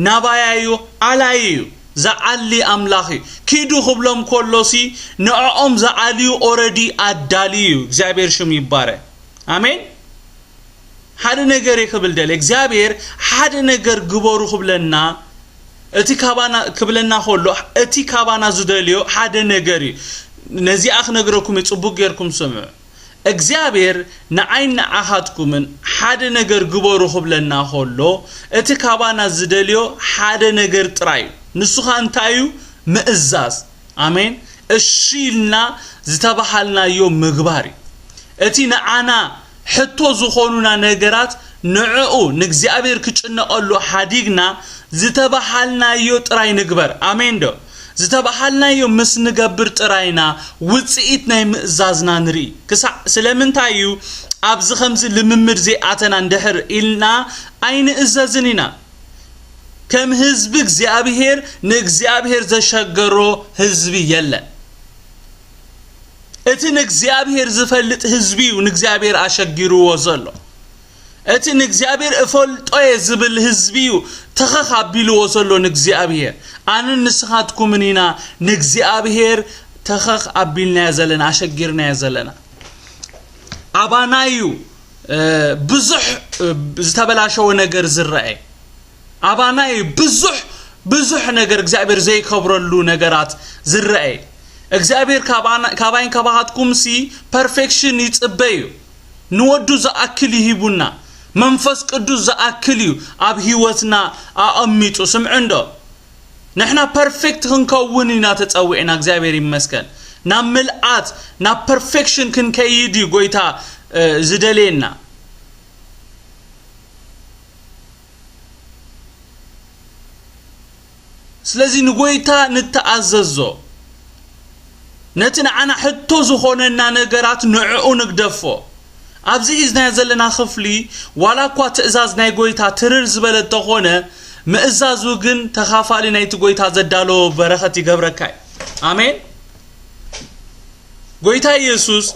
ናባያ እዩ፣ ኣላይ እዩ። ዝኣሊ ኣምላኽ እዩ። ኪዱ ክብሎም ከሎሲ ንዕኦም ዝኣልዩ ኦረዲ ኣዳሊ እዩ። እግዚኣብሔር ሽም ይባረ። ኣሜን። ሓደ ነገር እየ ክብል ደለ እግዚኣብሔር ሓደ ነገር ግበሩ ክብለና፣ እቲ ካባና ክብለና ከሎ እቲ ካባና ዝደልዮ ሓደ ነገር እዩ። ነዚኣ ክነግረኩም እዩ፣ ጽቡቅ ጌርኩም ስምዑ። እግዚኣብሔር ንዓይን ንዓኻትኩምን ሓደ ነገር ግበሩ ክብለና ከሎ፣ እቲ ካባና ዝደልዮ ሓደ ነገር ጥራይ እዩ። ንሱ ኸኣ እንታይ እዩ? ምእዛዝ። ኣሜን። እሺ ኢልና ዝተባሃልናዮ ምግባር እዩ። እቲ ንዓና ሕቶ ዝኾኑና ነገራት ንዕኡ ንእግዚኣብሔር ክጭነቐሉ ሓዲግና ዝተባሃልናዮ ጥራይ ንግበር። ኣሜን ዶ? ዝተባሃልናዮ ምስ ንገብር ጥራይና ውጽኢት ናይ ምእዛዝና ንርኢ። ክሳዕ ስለምንታይ እዩ ኣብዚ ከምዚ ልምምድ ዘይኣተና እንድሕር ኢልና ኣይንእዘዝን ኢና። ከም ህዝቢ እግዚኣብሔር ንእግዚኣብሔር ዘሸገሮ ህዝቢ የለን። እቲ ንእግዚኣብሔር ዝፈልጥ ህዝቢ እዩ ንእግዚኣብሔር ኣሸጊርዎ ዘሎ። እቲ ንእግዚኣብሔር እፈልጦ እየ ዝብል ህዝቢ እዩ ተኸኽ ኣቢልዎ ዘሎ ንእግዚኣብሔር። ኣንን ንስኻትኩምን ኢና ንእግዚኣብሔር ተኸኽ ኣቢልናዮ ዘለና፣ ኣሸጊርናዮ ዘለና። ኣባና እዩ እ፣ ብዙሕ እ፣ ዝተበላሸወ ነገር ዝረአ። ኣባና እዩ ብዙሕ ብዙሕ ነገር እግዚኣብሔር ዘይከብረሉ ነገራት ዝረአ። እግዚኣብሔር ካባና- ካባይን ካባኻትኩም ሲ ፐርፌክሽን ይጽበ እዩ። ንወዱ ዝኣክል ይሂቡና። መንፈስ ቅዱስ ዝኣክል እዩ ኣብ ህይወትና ኣቐሚጡ። ስምዑ እንዶ፣ ንሕና ፐርፌክት ክንከውን ኢና ተጸዊዕና። እግዚኣብሔር ይመስገን። ናብ ምልኣት፣ ናብ ፐርፌክሽን ክንከይድ እዩ ጎይታ እ፣ ዝደልየና። ስለዚ ንጎይታ ንተኣዘዞ። ነቲ ንዓና ሕቶ ዝኾነና ነገራት ንዕኡ ንግደፎ። ኣብዚ ሒዝናዮ ዘለና ክፍሊ፣ ዋላ እኳ ትእዛዝ ናይ ጎይታ ትርር ዝበለ እንተኾነ፣ ምእዛዙ ግን ተኻፋሊ ናይቲ ጎይታ ዘዳለዎ በረኸት ይገብረካ እዩ። ኣሜን። ጎይታ ኢየሱስ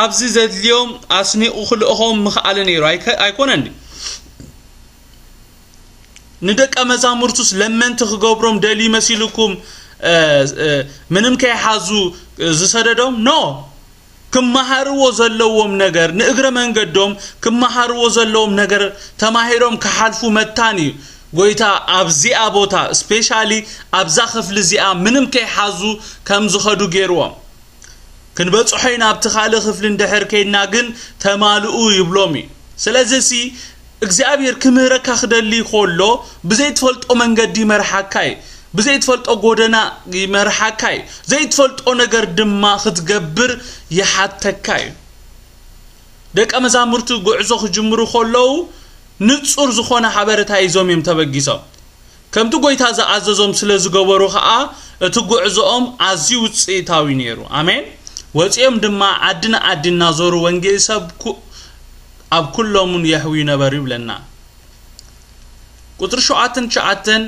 ኣብዚ ዘድልዮም ኣስኒቑ ክልእኾም ምኽኣለ ነይሩ ኣይከ- ኣይኮነን ድዩ? ንደቀ መዛሙርቱስ ለመንቲ ክገብሮም ደልዩ መሲልኩም እ፣ እ፣ ምንም ከይሓዙ ዝሰደዶም? ኖ። ክመሃርዎ ዘለዎም ነገር፣ ንእግረ መንገዶም ክመሃርዎ ዘለዎም ነገር ተማሂሮም ክሓልፉ መታን እዩ። ጎይታ ኣብዚኣ ቦታ፣ ስፔሻሊ ኣብዛ ክፍሊ እዚኣ ምንም ከይሓዙ ከም ዝኸዱ ገይርዎም። ክንበጽሖ ኢና ኣብቲ ካልእ ክፍሊ እንድሕር ከይድና ግን ተማልኡ ይብሎም እዩ። ስለዚ ሲ እግዚኣብሔር ክምህረካ ክደሊ ከሎ ብዘይትፈልጦ መንገዲ ይመርሓካ እዩ። ብዘይትፈልጦ ጎደና ይመርሓካ እዩ። ዘይትፈልጦ ነገር ድማ ክትገብር ይሓተካ እዩ። ደቀ መዛሙርቲ ጉዕዞ ክጅምሩ ከለዉ ንጹር ዝኾነ ሓበሬታ ሒዞም እዮም ተበጊሶም። ከምቲ ጎይታ ዝኣዘዞም ስለ ዝገበሩ ኸኣ እቲ ጉዕዞኦም ኣዝዩ ውጽኢታዊ ነይሩ። ኣሜን። ወጺኦም ድማ ዓዲ ንዓዲ እናዞሩ ወንጌል ይሰብኩ ኣብ ኩሎምን የሕውዩ ነበሩ ይብለና። ቁጽሪ ሸውዓተን ትሽዓተን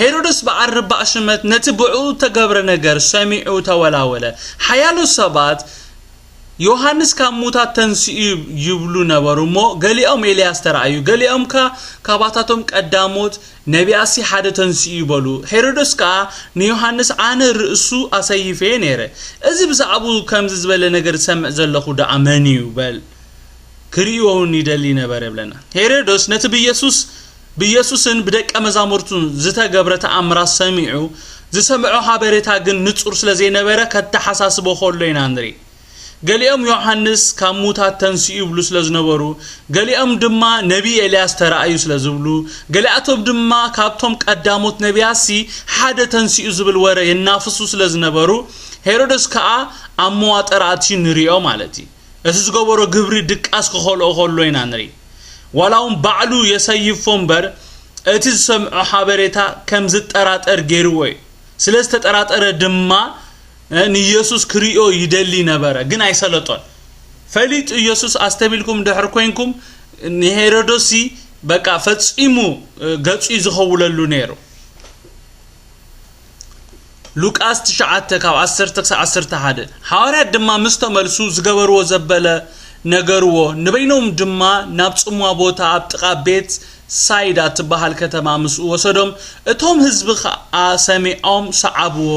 ሄሮድስ ብኣርባዕ ሽመት ነቲ ብዕኡ እተገብረ ነገር ሰሚዑ ተወላወለ። ሓያሎ ሰባት ዮሃንስ ካብ ሙታት ተንሲኡ ይብሉ ነበሩ እሞ፣ ገሊኦም ኤልያስ ተራእዩ፣ ገሊኦም ከኣ ካባታቶም ቀዳሞት ነቢያሲ ሓደ ተንሲኡ ይበሉ። ሄሮድስ ከኣ ንዮሃንስ ኣነ ርእሱ ኣሰይፈየ ነይረ። እዚ ብዛዕባኡ ከምዚ ዝበለ ነገር ዝሰምዕ ዘለኹ ደኣ መን እዩ? በል ክርእይዎ እውን ይደሊ ነበረ ይብለና። ሄሮድስ ነቲ ብኢየሱስ ብኢየሱስን ብደቀ መዛሙርቱን ዝተገብረ ተኣምራት ሰሚዑ ዝሰምዖ ሓበሬታ ግን ንጹር ስለ ዘይነበረ ከተሓሳስቦ ከሎ ኢና ንርኢ። ገሊኦም ዮሃንስ ካብ ሙታት ተንሲኡ ይብሉ ስለ ዝነበሩ፣ ገሊኦም ድማ ነቢይ ኤልያስ ተራእዩ ስለ ዝብሉ፣ ገሊኣቶም ድማ ካብቶም ቀዳሞት ነቢያትሲ ሓደ ተንሲኡ ዝብል ወረ የናፍሱ ስለ ዝነበሩ፣ ሄሮድስ ከኣ ኣብ መዋጠር ኣትዩ ንሪኦ ማለት እዩ። እቲ ዝገበሮ ግብሪ ድቃስ ክኸልኦ ከሎ ኢና ንርኢ። ዋላ እውን ባዕሉ የሰይፎ እምበር፣ እቲ ዝሰምዖ ሓበሬታ ከም ዝጠራጠር ገይርዎ እዩ። ስለ ዝተጠራጠረ ድማ፣ እ፣ ንኢየሱስ ክርእዮ ይደሊ ነበረ፣ ግን ኣይሰለጦን። ፈሊጡ ኢየሱስ፣ ኣስተቢልኩም እንድሕር ኮይንኩም፣ ንሄሮዶሲ በቃ ፈጺሙ፣ እ፣ ገጹ እዩ ዝኸውለሉ ነይሩ። ሉቃስ ትሽዓተ ካብ ዓሰርተ ክሳብ ዓሰርተ ሓደ። ሓዋርያት ድማ ምስ ተመልሱ ዝገበርዎ ዘበለ ነገርዎ። ንበይኖም ድማ ናብ ጽምዋ ቦታ ኣብ ጥቓ ቤት ሳይዳ ትበሃል ከተማ ምስኡ ወሰዶም። እቶም ህዝቢ ኸኣ ሰሚዖም ሰዓብዎ።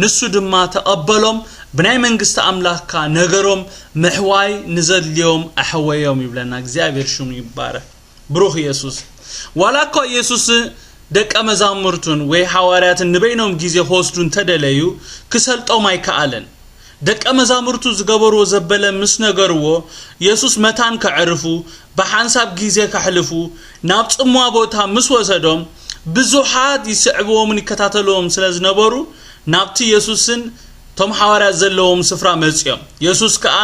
ንሱ ድማ ተቐበሎም፣ ብናይ መንግስቲ ኣምላኽ ከኣ ነገሮም፣ ምሕዋይ ንዘድልዮም ኣሕወዮም ይብለና። እግዚኣብሔር ሽሙ ይባረክ። ብሩኽ ኢየሱስ። ዋላ እኳ ኢየሱስን ደቀ መዛሙርቱን ወይ ሓዋርያትን ንበይኖም ግዜ ክወስዱ እንተደለዩ፣ ክሰልጦም ኣይከኣለን። ደቀ መዛሙርቱ ዝገበርዎ ዘበለ ምስ ነገርዎ፣ ኢየሱስ መታን ከዕርፉ፣ ብሓንሳብ ግዜ ከሕልፉ፣ ናብ ጽምዋ ቦታ ምስ ወሰዶም፣ ብዙሓት ይስዕብዎምን ይከታተልዎም ስለ ዝነበሩ፣ ናብቲ ኢየሱስን እቶም ሓዋርያት ዘለዎም ስፍራ መጺኦም። ኢየሱስ ከኣ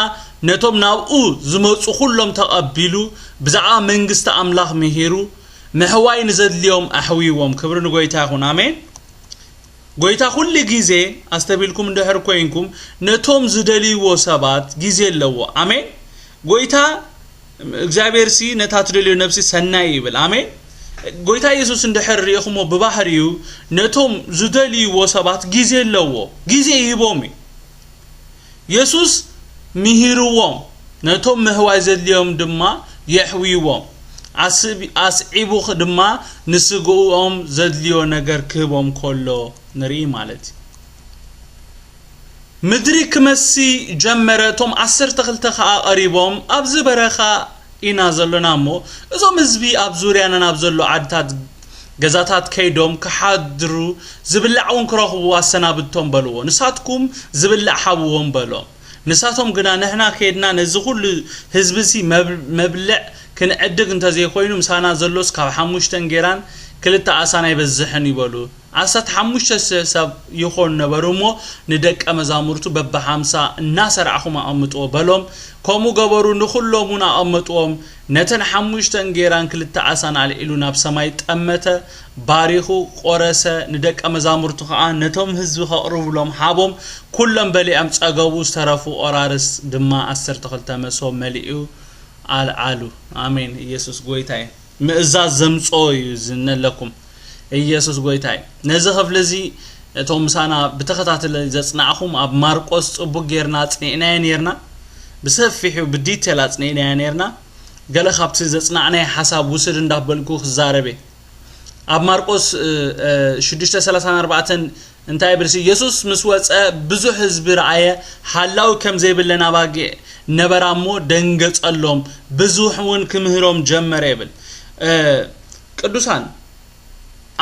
ነቶም ናብኡ ዝመጹ ኩሎም ተቐቢሉ፣ ብዛዕባ መንግስቲ ኣምላኽ ምሂሩ፣ ምሕዋይ ንዘድልዮም ኣሕውይዎም። ክብሪ ንጎይታ ይኹን። ኣሜን። ጎይታ ኩሉ ግዜ፣ ኣስተቢልኩም እንድሕር ኮይንኩም፣ ነቶም ዝደልይዎ ሰባት ግዜ ኣለዎ። ኣሜን። ጎይታ እግዚኣብሔር ሲ ነታ ትደልዮ ነፍሲ ሰናይ ይብል። ኣሜን። ጎይታ ኢየሱስ እንድሕር ርኢኹሞ፣ ብባህሪኡ ነቶም ዝደልይዎ ሰባት ግዜ ኣለዎ። ግዜ ይህቦም እዩ። ኢየሱስ ምሂርዎም፣ ነቶም ምህዋይ ዘድልዮም ድማ የሕውይዎም። ኣስቢ-፣ ኣስዒቡ ድማ ንስግኦም ዘድልዮ ነገር ክህቦም ከሎ ንርኢ ማለት እዩ። ምድሪ ክመሲ ጀመረ፣ እቶም ዓሰርተ ክልተ ኸኣ ቀሪቦም፣ ኣብዚ በረኻ ኢና ዘሎና እሞ፣ እዞም ህዝቢ ኣብ ዙርያና ናብ ዘሎ ዓድታት፣ ገዛታት ከይዶም ክሓድሩ፣ ዝብላዕ እውን ክረኽቡ ኣሰናብቶም በልዎ። ንሳትኩም ዝብላዕ ሃብዎም በሎም። ንሳቶም ግና፣ ንሕና ከይድና ነዚ ኩሉ ህዝቢሲ መብ-፣ መብልዕ ክንዕድግ እንተዘይኮይኑ፣ ምሳና ዘሎስ ካብ ሓሙሽተ እንጌራን ክልተ ዓሳን ኣይበዝሕን እዩ በሉ። ዓሰርተ ሓሙሽተ ሺሕ ሰብ ይኾኑ ነበሩ እሞ፣ ንደቀ መዛሙርቱ በብሓምሳ እናሰርዓኹም ኣቐምጥዎ በሎም። ከምኡ ገበሩ፣ ንኹሎም እውን ኣቐመጥዎም። ነተን ሓሙሽተ እንጌራን ክልተ ዓሳን ኣልዒሉ ናብ ሰማይ ጠመተ፣ ባሪኹ ቆረሰ፣ ንደቀ መዛሙርቱ ኸኣ ነቶም ህዝቢ ከቕርብሎም ሃቦም። ኩሎም በሊዖም ጸገቡ፣ ዝተረፉ ቆራርስ ድማ ዓሰርተ ክልተ መሶብ መሊኡ ኣልዓሉ። ኣሜን። ኢየሱስ ጎይታ እዩ። ምእዛዝ ዘምጽኦ እዩ ዝነለኩም። ኢየሱስ ጎይታ እዩ። ነዚ ክፍሊ እዚ እቶም ምሳና ብተኸታተለ ዘጽናዕኹም ኣብ ማርቆስ ጽቡቅ ጌርና ኣጽኒዕናዮ ኔርና። ብሰፊሑ ብዲቴል ኣጽኒዕናዮ ኔርና። ገለ ካብቲ ዘጽናዕናዮ ሓሳብ ውስድ እንዳበልኩ ክዛረብ እየ። ኣብ ማርቆስ፣ እ፣ እ፣ ሽዱሽተ ሰላሳን ኣርባዕተን እንታይ ይብል? ኢየሱስ ምስ ወጸ ብዙሕ ህዝቢ ረኣየ፣ ሃላዊ ከም ዘይብለን ኣባጊዕ ነበራ እሞ ደንገጸሎም፣ ብዙሕ እውን ክምህሮም ጀመረ ይብል። እ፣ ቅዱሳን፣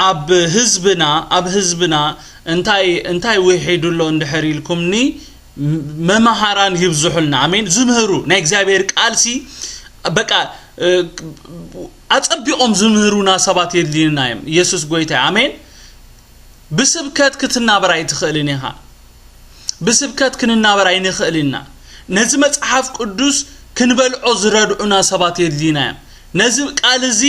ኣብ ህዝብና፣ ኣብ ህዝብና እንታይ፣ እንታይ ውሒዱ ኣሎ እንድሕር ኢልኩምኒ፣ ም-፣ መምሃራን ይብዝሑልና። ኣሜን። ዝምህሩ፣ ናይ እግዚኣብሔር ቃልሲ፣ በቃ፣ እ፣ ኣጸቢቖም ዝምህሩና ሰባት የድልዩና እዮም። ኢየሱስ ጎይታ እዩ። ኣሜን። ብስብከት ክትናበር ኣይትኽእልን ኢኻ። ብስብከት ክንናበር ኣይንኽእል ኢና። ነዚ መጽሓፍ ቅዱስ ክንበልዖ ዝረድዑና ሰባት የድልዩና እዮም። ነዚ ቃል እዚ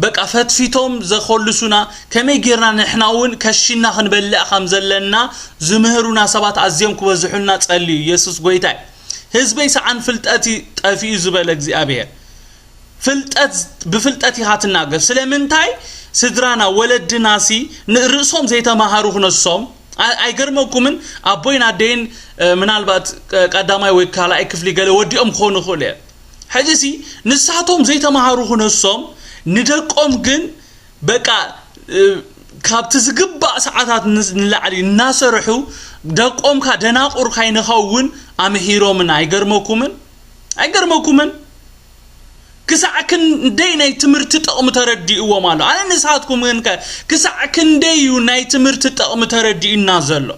በቃ ፈትፊቶም ዘኾልሱና፣ ከመይ ጌርና ንሕና እውን ከሺና ክንበልዕ ከም ዘለና ዝምህሩና ሰባት ኣዝዮም ክበዝሑልና ጸልዩ። ኢየሱስ ጎይታ እዩ። ህዝበይ ሰኣን ፍልጠት እዩ ጠፊኡ ዝበለ እግዚኣብሔር። ፍልጠት፣ ብፍልጠት ኢኻ ትናገር። ስለምንታይ? ስድራና ወለድናሲ ንርእሶም ዘይተማሃሩ ክነሶም። ኣይገርመኩምን? ኣቦይን ኣደይን ምናልባት ቀዳማይ ወይ ካልኣይ ክፍሊ ገለ ወዲኦም ክኾኑ ይኽእሉ እዮም። ሕጂ ሲ ንሳቶም ዘይተማሃሩ ክነሶም፣ ንደቆም ግን በቃ ካብቲ ዝግባእ ሰዓታት ንላዕሊ እናሰርሑ፣ ደቆምካ ደናቁር ካይንኸውን ኣምሂሮምና። ኣይገርመኩምን? ኣይገርመኩምን? ክሳዕ ክንደይ ናይ ትምህርቲ ጥቕሚ ተረዲእዎም ኣሎ። ኣነ ንስኻትኩም ግን ከ ክሳዕ ክንደይ እዩ ናይ ትምህርቲ ጥቕሚ ተረዲእና ዘሎ?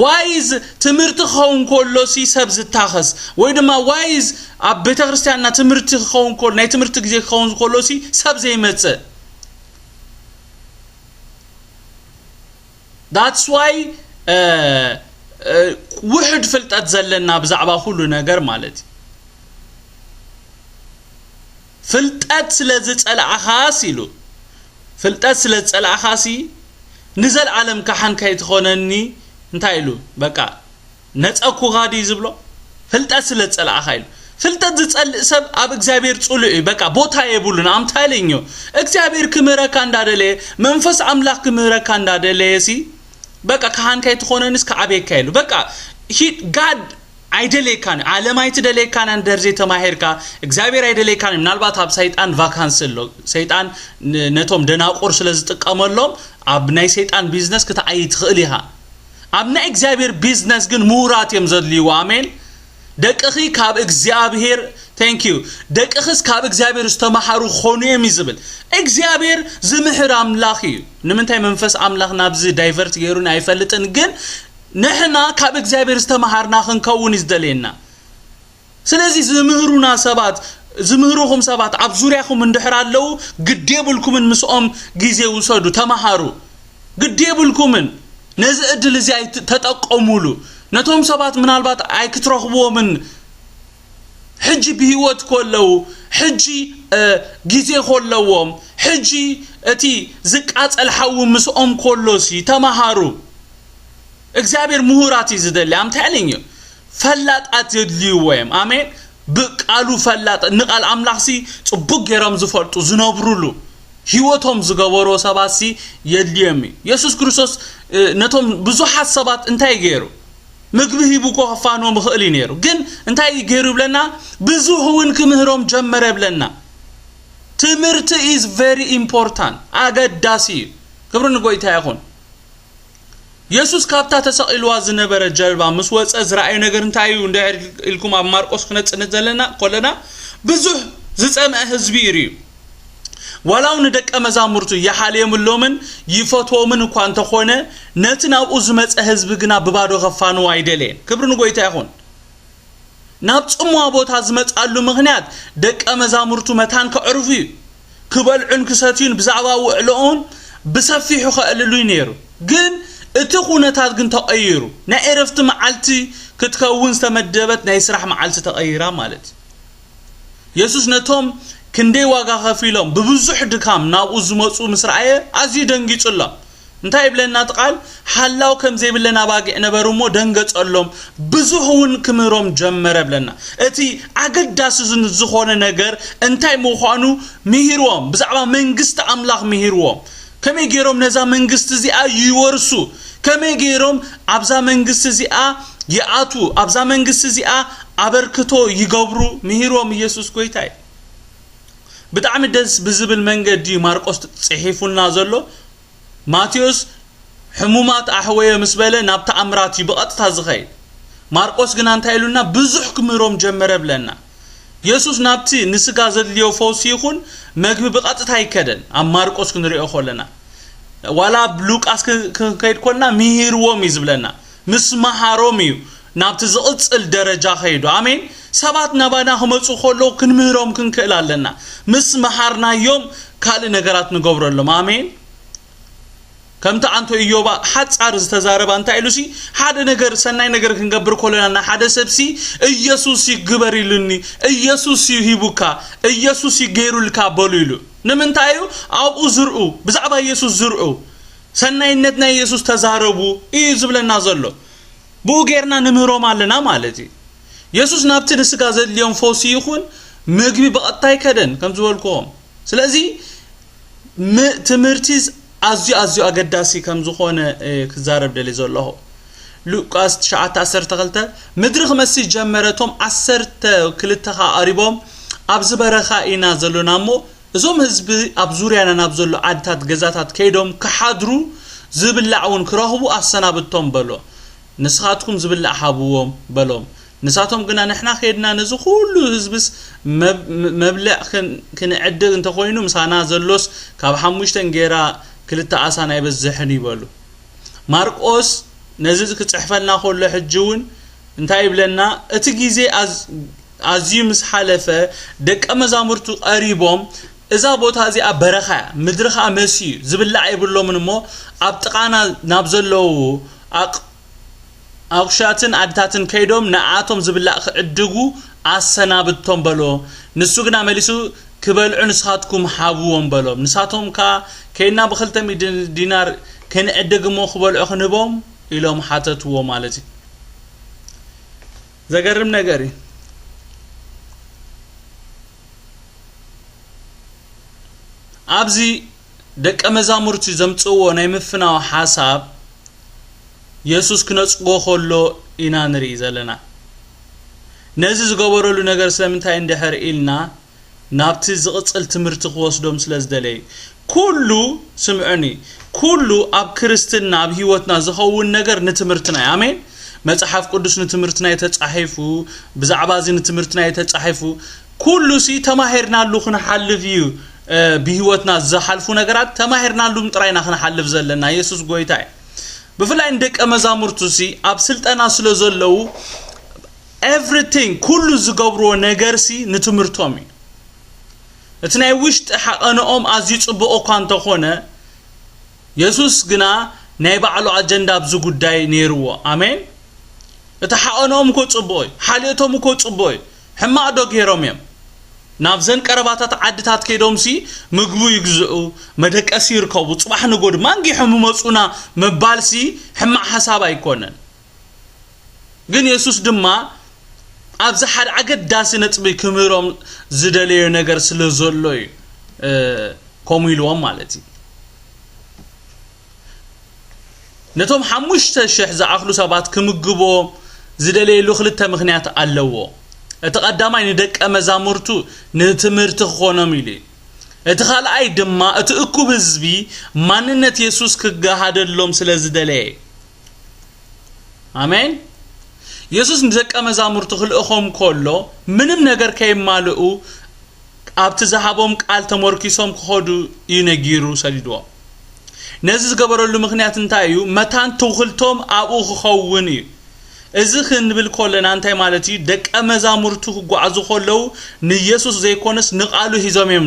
ዋይዝ ትምህርቲ ክኸውን ከሎ ሲ ሰብ ዝታኸስ፣ ወይ ድማ ዋይዝ ኣብ ቤተ ክርስቲያንና ትምህርቲ ክኸውን ከሎ፣ ናይ ትምህርቲ ግዜ ክኸውን ከሎ ሲ ሰብ ዘይመጽእ። That's why ውሕድ ፍልጠት ዘለና ብዛዕባ ኩሉ ነገር ማለት እዩ። ፍልጠት ስለ ዝጸላእኻስ ኢሉ፣ ፍልጠት ስለ ዝጸላእኻሲ ንዘለዓለም ካህን ከይትኾነኒ እንታይ ኢሉ? በቃ ነጸኩኻ ድዩ ዝብሎ? ፍልጠት ስለ ዝጸላእኻ ኢሉ። ፍልጠት ዝጸልእ ሰብ ኣብ እግዚኣብሔር ጽሉእ እዩ። በቃ ቦታ የብሉን። ኣምታይለኞ እግዚኣብሔር ክምህረካ እንዳደለየ፣ መንፈስ ኣምላኽ ክምህረካ እንዳደለየ ሲ በቃ ካህን ከይትኾነንስ ክዓብየካ ኢሉ። በቃ God ኣይደልየካን፣ ዓለም ኣይትደልየካን። ኣንደር ዘይተማሄርካ እግዚኣብሔር ኣይደልየካን። ምናልባት ኣብ ሰይጣን ቫካንስ ኣሎ፣ ሰይጣን ነቶም ደናቁር ስለ ዝጥቀመሎም ኣብ ናይ ሰይጣን ቢዝነስ ክትዓይ ትኽእል ኢኻ። ኣብ ናይ እግዚኣብሔር ቢዝነስ ግን ምሁራት እዮም ዘድልይዎ። ኣሜን። ደቅኺ ካብ እግዚኣብሔር፣ thank you፣ ደቅኽስ ካብ እግዚኣብሔር ዝተማሃሩ ክኾኑ እዮም እዩ ዝብል። እግዚኣብሔር ዝምህር ኣምላኽ እዩ። ንምንታይ መንፈስ ኣምላኽ ናብዚ ዳይቨርት ገይሩን ኣይፈልጥን፣ ግን ንሕና ካብ እግዚኣብሔር ዝተማሃርና ክንከውን እዩ ዝደልየና። ስለዚ ዝምህሩና ሰባት፣ ዝምህሩኹም ሰባት ኣብ ዙርያኹም እንድሕር ኣለዉ፣ ግዲ የብልኩምን፣ ምስኦም ግዜ ውሰዱ፣ ተማሃሩ። ግዲ የብልኩምን። ነዚ ዕድል እዚ ኣይት-፣ ተጠቀሙሉ። ነቶም ሰባት ምናልባት ኣይክትረኽብዎምን፣ ሕጂ ብህይወት ከለዉ፣ ሕጂ ግዜ ከለዎም፣ ሕጂ እቲ ዝቃጸል ሓዊ ምስኦም ከሎሲ ተማሃሩ። እግዚኣብሔር ምሁራት እዩ ዝደሊ። ኣምታዕልኝ እዩ። ፈላጣት የድልይዎ እዮም። ኣሜን። ብቃሉ ፈላጥ፣ ንቃል ኣምላኽሲ ጽቡቅ ገይሮም ዝፈልጡ፣ ዝነብሩሉ፣ ህይወቶም ዝገበሮ ሰባትሲ የድልዮም እዩ። የሱስ ክርስቶስ ነቶም ብዙሓት ሰባት እንታይ ገይሩ? ምግቢ ሂቡ እኮ ከፋንዎም ይኽእል እዩ ነይሩ። ግን እንታይ ገይሩ ይብለና? ብዙሕ እውን ክምህሮም ጀመረ ይብለና። ትምህርቲ is very important፣ ኣገዳሲ እዩ። ክብሪ ንጎይታ ይኹን። የሱስ ካብታ ተሰቒልዋ ዝነበረ ጀልባ ምስ ወጸ ዝረኣዩ ነገር እንታይ እዩ? እንድሕር ኢልኩም ኣብ ማርቆስ ክነጽንት ዘለና ኮለና ብዙሕ ዝጸምአ ህዝቢ ይርእዩ። ዋላው ንደቀ መዛሙርቱ ይሓልየምሎምን ይፈትዎምን እኳ እንተኾነ፣ ነቲ ናብኡ ዝመጸ ህዝቢ ግና ብባዶ ከፋንዎ ኣይደለየን። ክብሪ ንጎይታ ይኹን። ናብ ጽምዋ ቦታ ዝመጻሉ ምኽንያት ደቀ መዛሙርቱ መታን ከዕርፉ እዩ። ክበልዑን ክሰትዩን ብዛዕባ ውዕሎኦን ብሰፊሑ ከዕልሉ እዩ ነይሩ። ግን እቲ ኩነታት ግን ተቐይሩ። ናይ ዕረፍቲ መዓልቲ ክትከውን ዝተመደበት ናይ ስራሕ መዓልቲ ተቐይራ ማለት እዩ። የሱስ ነቶም ክንደይ ዋጋ ከፊሎም ብብዙሕ ድካም ናብኡ ዝመጹ ምስ ረኣየ ኣዝዩ ደንጊጹሎም። እንታይ ይብለና እቲ ቃል? ሓላው ከም ዘይብለን ኣባጊዕ ነበሩ እሞ ደንገጸሎም፣ ብዙሕ እውን ክምህሮም ጀመረ ብለና። እቲ ኣገዳሲ ዝን-፣ ዝኾነ ነገር እንታይ ምዃኑ ምሂርዎም፣ ብዛዕባ መንግስቲ ኣምላኽ ምሂርዎም። ከመይ ገይሮም ነዛ መንግስቲ እዚኣ ይወርሱ፣ ከመይ ገይሮም ኣብዛ መንግስቲ እዚኣ ይኣትዉ፣ ኣብዛ መንግስቲ እዚኣ ኣበርክቶ ይገብሩ ምሂርዎም ኢየሱስ ጎይታ እዩ። ብጣዕሚ ደስ ብዝብል መንገዲ እዩ ማርቆስ ጽሒፉልና ዘሎ። ማቴዎስ ሕሙማት ኣሕወየ ምስ በለ ናብ ተኣምራት እዩ ብቐጥታ ዝኸይድ። ማርቆስ ግና እንታይ ኢሉና? ብዙሕ ክምህሮም ጀመረ ብለና። የሱስ ናብቲ ንስጋ ዘድልዮ ፈውሲ ይኹን መግቢ ብቐጥታ ኣይከደን። ኣብ ማርቆስ ክንሪኦ ከለና፣ ዋላ ኣብ ሉቃስ ክ-፣ ክንከይድ ከለና ምሂርዎም እዩ ዝብለና። ምስ መሃሮም እዩ ናብቲ ዝቕጽል ደረጃ ከይዱ። ኣሜን። ሰባት ናባና ክመጹ ከለዉ ክንምህሮም ክንክእል ኣለና። ምስ መሃርናዮም ካልእ ነገራት ንገብረሎም። ኣሜን። ከምቲ ኣንቶ ኢዮባ ሓጻር ዝተዛረባ እንታይ ኢሉሲ፣ ሓደ ነገር፣ ሰናይ ነገር ክንገብር ከለና ንሓደ ሰብሲ፣ "ኢየሱስ እዩ ግበር ኢሉኒ፣ ኢየሱስ እዩ ሂቡካ፣ ኢየሱስ እዩ ገይሩልካ" በሉ ኢሉ። ንምንታይ እዩ? ኣብኡ ዝርኡ፣ ብዛዕባ ኢየሱስ ዝርኡ፣ ሰናይነት ናይ ኢየሱስ ተዛረቡ እዩ ዝብለና ዘሎ። ብኡ ጌርና ንምህሮም ኣለና ማለት እዩ። የሱስ ናብቲ ንስጋ ዘድልዮም ፈውሲ ይኹን ምግቢ ብቐጥታ ኣይከደን፣ ከም ዝበልክዎም። ስለዚ ትምህርቲ ኣዝዩ ኣዝዩ ኣገዳሲ ከም ዝኾነ ክዛረብ ደሊ ዘለኹ። ሉቃስ ትሽዓተ ዓሰርተ ክልተ፣ ምድሪ ክመሲ ጀመረ፣ እቶም ዓሰርተ ክልተ ኸዓ ቀሪቦም፣ ኣብዚ በረኻ ኢና ዘሎና እሞ እዞም ህዝቢ ኣብ ዙርያና ናብ ዘሎ ዓድታት ገዛታት ከይዶም ክሓድሩ ዝብላዕ እውን ክረኽቡ ኣሰናብቶም በሎ። ንስኻትኩም ዝብላዕ ሃብዎም በሎም። ንሳቶም ግና ንሕና ከይድና ነዚ ኩሉ ህዝብስ መብልዕ ክንዕድግ እንተኾይኑ ምሳና ዘሎስ ካብ ሓሙሽተ እንጌራ ክልተ ዓሳ ኣይበዝሕን እዩ በሉ። ማርቆስ ነዚ ክጽሕፈልና ከሎ ሕጂ እውን እንታይ ይብለና? እቲ ግዜ ኣዝዩ ምስ ሓለፈ ደቀ መዛሙርቱ ቀሪቦም፣ እዛ ቦታ እዚኣ በረኻ እያ፣ ምድሪ ኸኣ መሲ እዩ፣ ዝብላዕ የብሎምን እሞ ኣብ ጥቓና ናብ ዘለዉ ኣቑሻትን ዓድታትን ከይዶም ንኣቶም ዝብላዕ ክዕድጉ ኣሰናብቶም በሎ። ንሱ ግና መሊሱ ክበልዑ ንስኻትኩም ሃብዎም በሎም። ንሳቶም ከኣ ከይድና ብክልተ ሚእቲ ዲናር ክንዕድግ እሞ ክበልዑ ክንህቦም ኢሎም ሓተትዎ ማለት እዩ። ዘገርም ነገር እዩ። ኣብዚ ደቀ መዛሙርቲ ዘምጽእዎ ናይ ምፍናው ሓሳብ የሱስ ክነጽጎ ከሎ ኢና ንርኢ ዘለና። ነዚ ዝገበረሉ ነገር ስለምንታይ እንድሕር ኢልና ናብቲ ዝቕጽል ትምህርቲ ክወስዶም ስለ ዝደለየ ኩሉ፣ ስምዑኒ፣ ኩሉ ኣብ ክርስትና ኣብ ህይወትና ዝኸውን ነገር ንትምህርትና እዩ። ኣሜን። መጽሓፍ ቅዱስ ንትምህርትና እዩ ተጻሒፉ፣ ብዛዕባ እዚ ንትምህርትና እዩ ተጻሒፉ። ኩሉ ሲ ተማሂርናሉ ክንሓልፍ እዩ። ብህይወትና ዝሓልፉ ነገራት ተማሂርናሉም ጥራይና ክንሓልፍ ዘለና። የሱስ ጎይታ እዩ። ብፍላይ ንደቀ መዛሙርቱ ሲ ኣብ ስልጠና ስለ ዘለዉ everything ኩሉ ዝገብርዎ ነገር ሲ ንትምህርቶም እዩ። እቲ ናይ ውሽጢ ሓቐንኦም ኣዝዩ ጽቡቕ እኳ እንተኾነ የሱስ ግና ናይ ባዕሉ ኣጀንዳ ኣብዚ ጉዳይ ነይርዎ። ኣሜን። እቲ ሓቐንኦም እኮ ጽቡቕ እዩ፣ ሓልዮቶም እኮ ጽቡቕ እዩ። ሕማቕ ዶ ገይሮም እዮም? ናብዘን ቀረባታት ዓድታት ከይዶምሲ ምግቡ ይግዝኡ፣ መደቀሲ ይርከቡ፣ ጽባሕ ንጎ ድማ እንጊሖም ይመጹና ምባልሲ ሕማቕ ሓሳብ ኣይኮነን። ግን የሱስ ድማ ኣብዚ ሓደ ኣገዳሲ ነጥቢ ክምህሮም ዝደለዮ ነገር ስለ ዘሎ እዩ ከምኡ ኢልዎም ማለት እዩ። ነቶም ሓሙሽተ ሽሕ ዝኣኽሉ ሰባት ክምግቦ ዝደለየሉ ክልተ ምኽንያት ኣለዎ። እቲ ቀዳማይ ንደቀ መዛሙርቱ ንትምህርቲ ክኾኖም ኢሉ እዩ። እቲ ካልኣይ ድማ እቲ እኩብ ህዝቢ ማንነት የሱስ ክገሃደሎም ስለ ዝደለየ እዩ። ኣሜን። የሱስ ንደቀ መዛሙርቱ ክልእኾም ከሎ ምንም ነገር ከየማልኡ ኣብቲ ዝሃቦም ቃል ተመርኪሶም ክኸዱ እዩ ነጊሩ ሰዲድዎም። ነዚ ዝገበረሉ ምኽንያት እንታይ እዩ? መታን ትውክልቶም ኣብኡ ክኸውን እዩ። እዚ ክንብል ከለና እንታይ ማለት እዩ? ደቀ መዛሙርቱ ክጓዓዙ ከለዉ ንየሱስ ዘይኮነስ ንቓሉ ሒዞም እዮም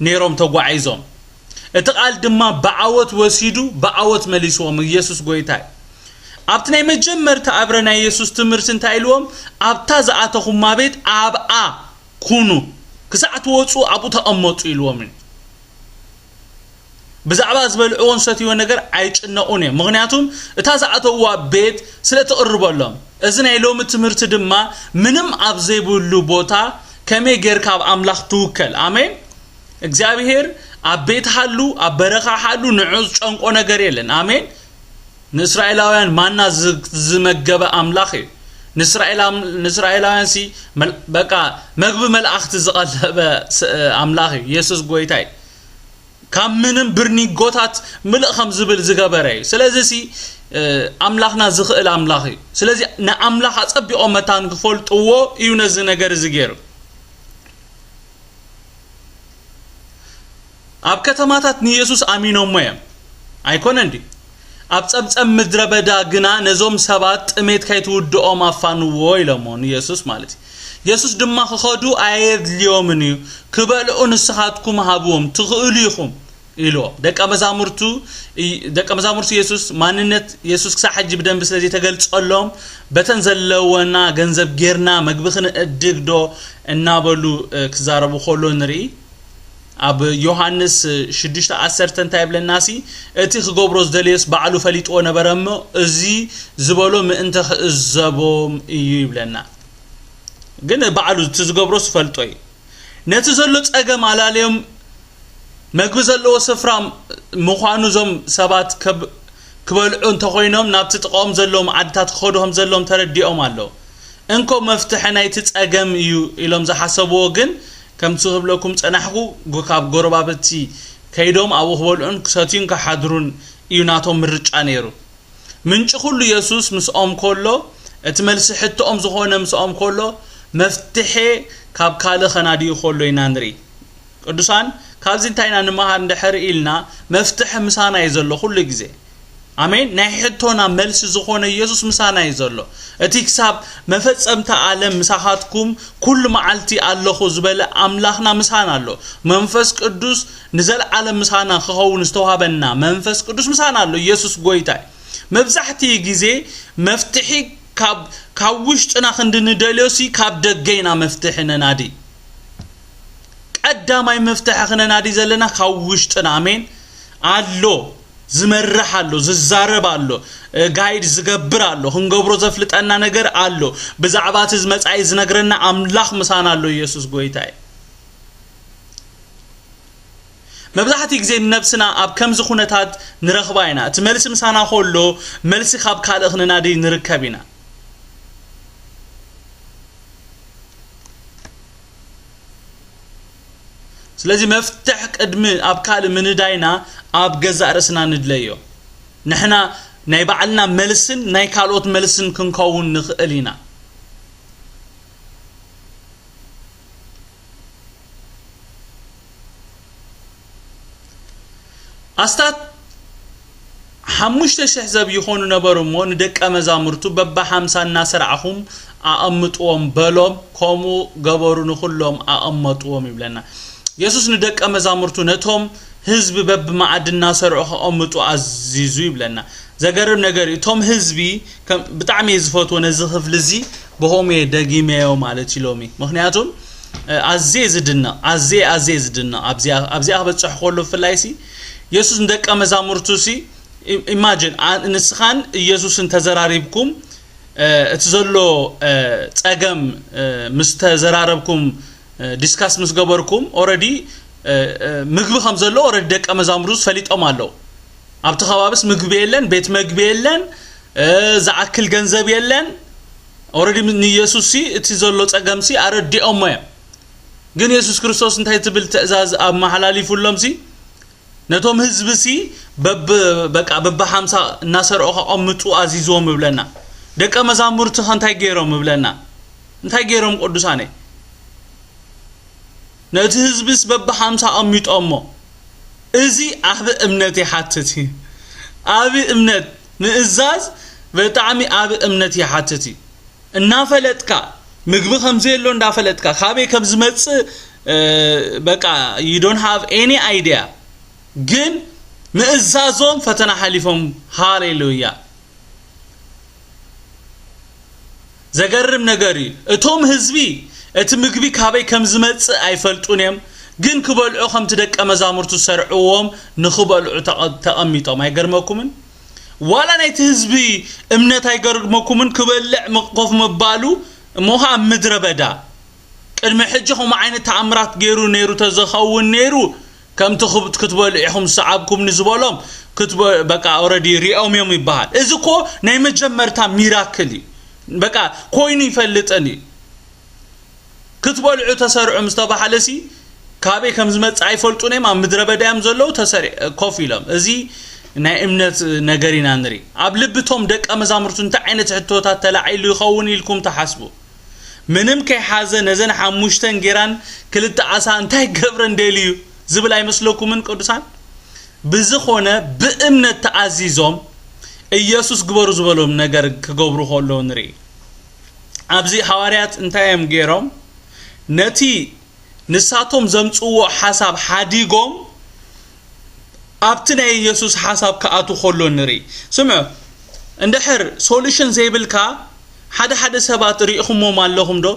ነይሮም ተጓዒዞም። እቲ ቃል ድማ ብዓወት ወሲዱ ብዓወት መሊስዎም። ኢየሱስ ጎይታ እዩ። ኣብቲ ናይ መጀመርታ ኣብረ ናይ የሱስ ትምህርቲ እንታይ ኢልዎም? ኣብታ ዝኣተኹማ ቤት ኣብኣ ኩኑ፣ ክሳዕ ትወፁ ኣብኡ ተቐመጡ ኢልዎም እዩ። ብዛዕባ ዝበልዕዎን ሰትይዎን ነገር ኣይጭነቑን እዮም፣ ምኽንያቱም እታ ዝኣተውዋ ቤት ስለ ትቕርበሎም። እዚ ናይ ሎሚ ትምህርቲ ድማ ምንም ኣብ ዘይብሉ ቦታ ከመይ ጌርካ ኣብ ኣምላኽ ትውከል። ኣሜን። እግዚኣብሔር ኣብ ቤት ሓሉ፣ ኣብ በረኻ ሓሉ፣ ንዑ ዝጨንቆ ነገር የለን። ኣሜን። ንእስራኤላውያን ማና ዝ-፣ ዝመገበ ኣምላኽ እዩ። ንእስራኤል ኣም-፣ ንእስራኤላውያን ሲ መል-፣ በቃ መግቢ መላእኽቲ ዝቐለበ ስ-፣ ኣምላኽ እዩ። የሱስ ጎይታ እዩ። ካብ ምንም ብርኒጎታት ምልእ ከም ዝብል ዝገበረ እዩ። ስለዚ ሲ፣ እ፣ ኣምላኽና ዝኽእል ኣምላኽ እዩ። ስለዚ ንኣምላኽ ኣጸቢቖም መታን ክፈልጥዎ እዩ ነዚ ነገር እዚ ገይሩ። ኣብ ከተማታት ንየሱስ ኣሚኖሞ እዮም። ኣይኮነን ድዩ? ኣብ ጸብጸብ ምድረ በዳ ግና ነዞም ሰባት ጥሜት ከይትውድኦም ኣፋንዎ ኢሎሞ፣ ንየሱስ ማለት እዩ። የሱስ ድማ ክኸዱ ኣየድልዮምን እዩ፣ ክበልዑ ንስኻትኩም ሃብዎም፣ ትኽእሉ ኢኹም ኢልዎ። ደቀ መዛሙርቱ፣ ደቀ መዛሙርቱ የሱስ ማንነት የሱስ ክሳዕ ሕጂ ብደንቢ ስለ ዘይተገልጸሎም፣ በተን ዘለወና ገንዘብ ጌርና መግቢ ክንእድግ ዶ እናበሉ፣ እ፣ ክዛረቡ ከሎ ንርኢ። ኣብ ዮሃንስ ሽዱሽተ ዓሰርተ እንታይ ይብለና ሲ፣ እቲ ክገብሮ ዝደለዮስ ባዕሉ ፈሊጥዎ ነበረ እሞ፣ እዚ ዝበሎ ምእንተ ክእዘቦም እዩ ይብለና። ግን ባዕሉ እቲ ዝገብሮስ ይፈልጦ እዩ። ነቲ ዘሎ ጸገም ኣላልዮም መግቢ ዘለዎ ስፍራ ምዃኑ እዞም ሰባት ከብ-፣ ክበልዑ እንተኾይኖም ናብቲ ጥቓኦም ዘለዎም ዓድታት ክኸዱ ከም ዘለዎም ተረዲኦም ኣለዉ። እንኮ መፍትሒ ናይቲ ጸገም እዩ ኢሎም ዝሓሰብዎ ግን፣ ከምቲ ክብለኩም ጸናሕኩ፣ ጎ-፣ ካብ ጎረባብቲ ከይዶም ኣብኡ ክበልዑን ክሰትዩን ክሓድሩን እዩ ናቶም ምርጫ ነይሩ። ምንጪ ኩሉ የሱስ ምስኦም ከሎ፣ እቲ መልሲ ሕቶኦም ዝኾነ ምስኦም ከሎ፣ መፍትሒ ካብ ካልእ ኸናድዩ ከሎ ኢና ንርኢ። ቅዱሳን፣ ካብዚ እንታይ ኢና ንመሃር እንድሕር ኢልና፣ መፍትሒ ምሳና እዩ ዘሎ ኩሉ ግዜ። ኣሜን። ናይ ሕቶና መልሲ ዝኾነ የሱስ ምሳና እዩ ዘሎ። እቲ ክሳብ መፈጸምታ ዓለም ምሳኻትኩም ኩሉ መዓልቲ ኣለኹ ዝበለ ኣምላኽና ምሳና ኣሎ። መንፈስ ቅዱስ ንዘለዓለም ምሳና ክኸውን ዝተዋህበና መንፈስ ቅዱስ ምሳና ኣሎ። የሱስ ጎይታ እዩ። መብዛሕትኡ ግዜ መፍትሒ ካብ፣ ካብ ውሽጥና ክንዲ ንደልዮሲ ካብ ደገ ኢና መፍትሒ ነናዲ። ቀዳማይ መፍትሒ ክነናዲ ዘለና ካብ ውሽጥና፣ ኣሜን፣ ኣሎ። ዝመርሕ ኣሎ፣ ዝዛረብ ኣሎ፣ እ፣ ጋይድ ዝገብር ኣሎ፣ ክንገብሮ ዘፍልጠና ነገር ኣሎ። ብዛዕባ እቲ መጻኢ ዝነግረና ኣምላኽ ምሳና ኣሎ። የሱስ ጎይታ እዩ። መብዛሕትኡ ግዜ ንነብስና ኣብ ከምዚ ኩነታት ንረኽባ ኢና። እቲ መልሲ ምሳና ከሎ፣ መልሲ ካብ ካልእ ክንናዲ ንርከብ ኢና። ስለዚ መፍትሕ ቅድሚ ኣብ ካልእ ምንዳይና ኣብ ገዛእ ርእስና ንድለዮ። ንሕና ናይ ባዕልና መልስን ናይ ካልኦት መልስን ክንከውን ንኽእል ኢና። ኣስታት ሓሙሽተ ሽሕ ሰብ ይኾኑ ነበሩ እሞ፣ ንደቀ መዛሙርቱ፣ "በብሓምሳ እናሰርዓኹም ኣቐምጥዎም" በሎም። ከምኡ ገበሩ፣ ንኹሎም ኣቐመጥዎም ይብለና። የሱስ ንደቀ መዛሙርቱ፣ ነቶም ህዝቢ በብመኣዲ እናሰርዑ ከቐምጡ ኣዚዙ ይብለና። ዘገርም ነገር እዩ። እቶም ህዝቢ ከም፣ ብጣዕሚ እየ ዝፈትዎ ነዚ ክፍሊ እዚ፣ ብኸምኡ እየ ደጊመዮ ማለት እዩ ሎሚ። ምኽንያቱም፣ እ፣ ኣዝየ ዝድነቕ፣ ኣዝየ፣ ኣዝየ ዝድነቕ ኣብዚኣ፣ ኣብዚኣ ክበጽሕ ከሎ ብፍላይ ሲ፣ የሱስ ንደቀ መዛሙርቱ ሲ፣ ኢ-፣ ኢማጂን፣ ኣ-፣ ንስኻን ኢየሱስን ተዘራሪብኩም፣ እ፣ እቲ ዘሎ፣ እ፣ ጸገም፣ እ፣ ምስ ተዘራረብኩም፣ እ፣ ዲስካስ ምስ ገበርኩም፣ ኦረዲ፣ እ፣ እ፣ ምግቢ ከም ዘሎ ኦረዲ ደቀ መዛሙርቱ ፈሊጦም ኣለዉ። ኣብቲ ከባቢስ ምግቢ የለን፣ ቤት መግቢ የለን፣ እ፣ ዝኣክል ገንዘብ የለን። ኦረዲ ም-፣ ንኢየሱስ ሲ እቲ ዘሎ ጸገም ሲ ኣረዲኦሞ እዮም። ግን የሱስ ክርስቶስ እንታይ ትብል ትእዛዝ ኣመሓላሊፉሎም ሲ? ነቶም ህዝቢ ሲ በብ-፣ በቃ በብሓምሳ እናሰርዑ ከቐምጡ ኣዚዝዎም እብለና። ደቀ መዛሙርቲ ከ እንታይ ገይሮም እብለና? እንታይ ገይሮም ቅዱሳነይ? ነቲ ህዝብስ በብሓምሳ ኣቐሚጦሞ። እዚ ዓቢ እምነት ይሓትት እዩ። ዓቢ እምነት፣ ምእዛዝ ብጣዕሚ ዓቢ እምነት ይሓትት እዩ። እናፈለጥካ፣ ምግቢ ከም ዘየሎ እንዳፈለጥካ፣ ካበይ ከም ዝመጽእ፣ እ፣ በቃ you don't have any idea። ግን ምእዛዞም ፈተና ሓሊፎም። ሃሌሉያ። ዘገርም ነገር እዩ። እቶም ህዝቢ እቲ ምግቢ ካበይ ከም ዝመጽእ ኣይፈልጡን እዮም፣ ግን ክበልዑ ከምቲ ደቀ መዛሙርቱ ዝሰርዕዎም ንኽበልዑ ተቐ-፣ ተቐሚጦም። ኣይገርመኩምን? ዋላ ናይቲ ህዝቢ እምነት ኣይገርመኩምን? ክበልዕ ም-፣ ኮፍ ምባሉ እሞ ኸዓ ኣብ ምድረ በዳ። ቅድሚ ሕጂ ከምኡ ዓይነት ተኣምራት ገይሩ ነይሩ ተዝኸውን ነይሩ፣ ከምቲ ክብ-፣ ክትበልዑ ኢኹም ዝሰዓብኩምኒ ዝበሎም፣ ክትበ-፣ በቃ ኦረዲ ሪኦም እዮም ይበሃል። እዚ እኮ ናይ መጀመርታ ሚራክል እዩ። በቃ ኮይኑ ይፈልጥን እዩ። ክትበልዑ ተሰርዑ ምስ ተባሃለሲ፣ ካበይ ከም ዝመጽእ ኣይፈልጡን እዮም፣ ኣብ ምድረ በዳ እዮም ዘለዉ፣ ተሰሪ-፣ ኮፍ ኢሎም። እዚ ናይ እምነት ነገር ኢና ንርኢ። ኣብ ልቢ እቶም ደቀ መዛሙርቱ እንታይ ዓይነት ሕቶታት ተላዒሉ ይኸውን ኢልኩም ትሓስቡ? ምንም ከይሓዘ ነዘን ሓሙሽተ እንጌራን ክልተ ዓሳ እንታይ ገብረን ደልዩ ዝብል ኣይመስለኩምን ቅዱሳን? ብዝኾነ ብእምነት ተኣዚዞም ኢየሱስ ግበሩ ዝበሎም ነገር ክገብሩ ከለዉ ንርኢ። ኣብዚ ሃዋርያት እንታይ እዮም ገይሮም? ነቲ ንሳቶም ዘምጽእዎ ሓሳብ ሓዲጎም ኣብቲ ናይ ኢየሱስ ሓሳብ ክኣትዉ ከሎ ንርኢ። ስምዑ፣ እንድሕር ሶሉሽን ዘይብልካ፣ ሓደ ሓደ ሰባት ርኢኹሞም ኣለኹም ዶ?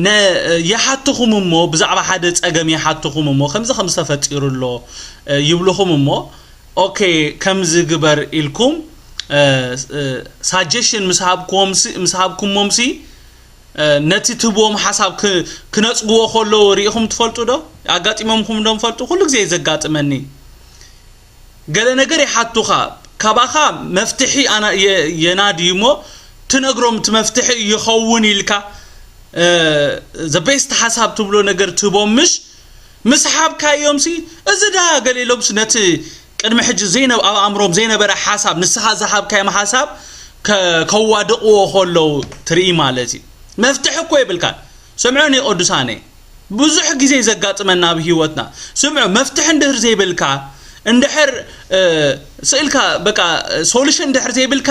ነ-፣ ይሓትኹም እሞ፣ ብዛዕባ ሓደ ጸገም ይሓትኹም እሞ፣ ከምዚ ከምዚ ተፈጢሩ ኣሎ፣ እ፣ ይብልኹም እሞ፣ ኦኬ፣ ከምዚ ግበር ኢልኩም፣ እ፣ እ፣ ሳጀሽን ምስ ሃብኩዎም ሲ-፣ ምስ ሃብኩሞም ሲ፣ ነቲ ትህብዎም ሓሳብ ክነጽግዎ ከለዉ ርኢኹም ትፈልጡ ዶ? ኣጋጢሞምኩም ዶ ፈልጡ? ኩሉ ግዜ እዩ ዘጋጥመኒ። ገለ ነገር ይሓቱኻ፣ ካባኻ መፍትሒ የናድዩ እሞ ትነግሮም፣ እቲ መፍትሒ ይኸውን ኢልካ the best ሓሳብ ትብሎ ነገር ትህቦም፣ ምሽ ምስ ሓብካዮምሲ፣ እዚ ደኣ ገለ ኢሎምስ ነቲ ቅድሚ ሕጂ ዘይነ-፣ ኣብ ኣእምሮም ዘይነበረ ሓሳብ፣ ንስኻ ዝሃብካዮም ሓሳብ ከ-፣ ከዋድቕዎ ከለዉ ትርኢ ማለት እዩ። መፍትሒ እኮ የብልካን። ስምዑኒ ቅዱሳነይ፣ ብዙሕ ግዜ ዘጋጥመና ኣብ ህይወትና። ስምዑ፣ መፍትሒ እንድህር ዘይብልካ፣ እንድሕር፣ እ፣ ስእልካ፣ በቃ፣ ሶሉሽን እንድሕር ዘይብልካ፣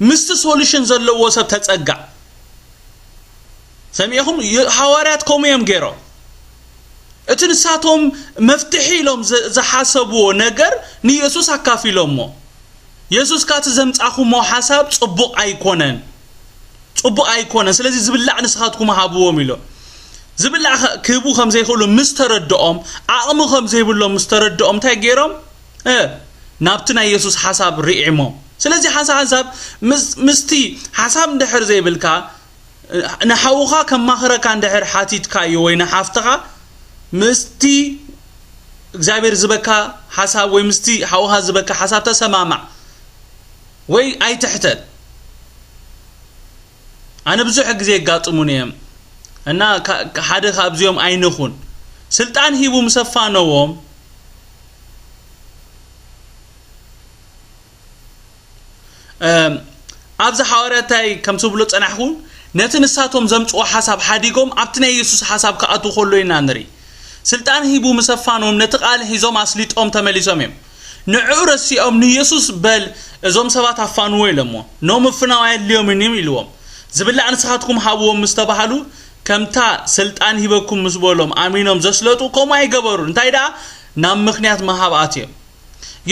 ምስቲ ሶሉሽን ዘለዎ ሰብ ተጸጋዕ። ሰሚዕኹም? የ-፣ ሃዋርያት ከምኡ እዮም ገይሮም። እቲ ንሳቶም መፍትሒ ኢሎም ዝ-፣ ዝሓሰብዎ ነገር ንየሱስ ኣካፊሎሞ። የሱስ ካቲ ዘምጻኹሞ ሓሳብ ጽቡቕ ኣይኮነን። ጽቡቕ ኣይኮነን። ስለዚ ዝብላዕ ንስኻትኩም ሃብዎም ኢሎ። ዝብላዕ ኸ-፣ ክህቡ ከም ዘይኽእሉ ምስ ተረድኦም፣ ዓቕሚ ከም ዘይብሎም ምስ ተረድኦም፣ እንታይ ገይሮም? እ፣ ናብቲ ናይ የሱስ ሓሳብ ርዒሞም። ስለዚ ሓንሳ ሓንሳብ ምስ-፣ ምስቲ ሓሳብ እንድሕር ዘይብልካ፣ እ፣ ንሓውኻ ከማኽረካ እንድሕር ሓቲትካዮ ወይ ንሓፍትኻ፣ ምስቲ እግዚኣብሔር ዝበካ ሓሳብ ወይ ምስቲ ሓውኻ ዝበካ ሓሳብ ተሰማማዕ ወይ ኣይትሕተት። ኣነ ብዙሕ ግዜ የጋጥሙኒ እዮም እና ካ-፣ ሓደ ካብዚኦም ኣይንኹን። ስልጣን ሂቡ ምስ ኣፋነዎም፣ እም፣ ኣብዚ ሓዋርያት እንታይ ከም ዝብሎ ጸናሕኩ፣ ነቲ ንሳቶም ዘምጽኦ ሓሳብ ሓዲጎም ኣብቲ ናይ የሱስ ሓሳብ ክኣትዉ ከሎ ኢና ንርኢ። ስልጣን ሂቡ ምስ ኣፋነዎም፣ ነቲ ቃል ሒዞም ኣስሊጦም ተመሊሶም እዮም። ንዕኡ ረሲኦም፣ ንየሱስ በል፣ እዞም ሰባት ኣፋንዎ ኢሎምዎ። ኖም ምፍናው ኣየድልዮምን እዮም ኢልዎም። ዝብላዕ ንስኻትኩም ሃብዎም ምስ ተባሃሉ፣ ከምታ ስልጣን ሂበኩም ምስ በሎም ኣሚኖም ዘስለጡ፣ ከምኡ ኣይገበሩን። እንታይ ደኣ? ናብ ምኽንያት ምሃብ ኣትዮም።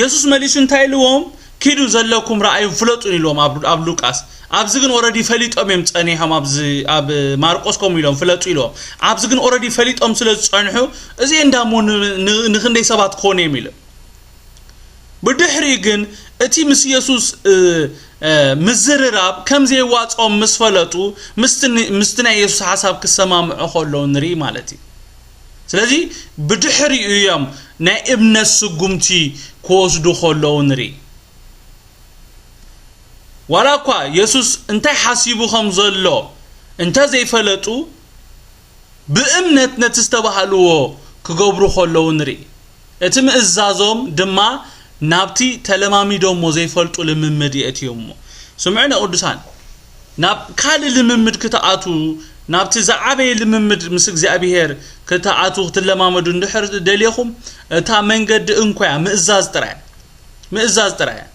የሱስ መሊሱ እንታይ ኢልዎም? "ኪዱ ዘለኩም ረኣዩ ፍለጡን" ኢልዎም ኣብ፣ ኣብ ሉቃስ። ኣብዚ ግን ኦረዲ ፈሊጦም እዮም ጸኒሖም። ኣብዚ፣ ኣብ ማርቆስ ከምኡ ኢሎም ፍለጡ ኢልዎም። ኣብዚ ግን ኦረዲ ፈሊጦም ስለ ዝጸንሑ፣ እዚ እንዳሞ ን-፣ ን-፣ ንኽንደይ ሰባት ክኾኑ እዮም ኢሉ። ብድሕሪኡ ግን እቲ ምስ የሱስ፣ እ፣ እ፣ ምዝርራብ ከም ዘየዋጽኦም ምስ ፈለጡ፣ ምስቲ ን-፣ ምስቲ ናይ የሱስ ሓሳብ ክሰማምዑ ከለዉ ንርኢ ማለት እዩ። ስለዚ ብድሕሪኡ እዮም ናይ እምነት ስጉምቲ ክወስዱ ከለዉ ንርኢ። ዋላ እኳ የሱስ እንታይ ሓሲቡ ከም ዘሎ እንተ ዘይፈለጡ፣ ብእምነት ነቲ ዝተባህልዎ ክገብሩ ከለዉ ንርኢ። እቲ ምእዛዞም ድማ ናብቲ ተለማሚዶሞ ዘይፈልጡ ልምምድ የእትዮሞ። ስምዑኒ ቅዱሳን፣ ናብ ካልእ ልምምድ ክትኣትዉ፣ ናብቲ ዝዓበየ ልምምድ ምስ እግዚኣብሄር ክትኣትዉ ክትለማመዱ እንድሕር ደልየኹም፣ እታ መንገዲ እንኮያ ምእዛዝ ጥራይ። ምእዛዝ ጥራይ እያ።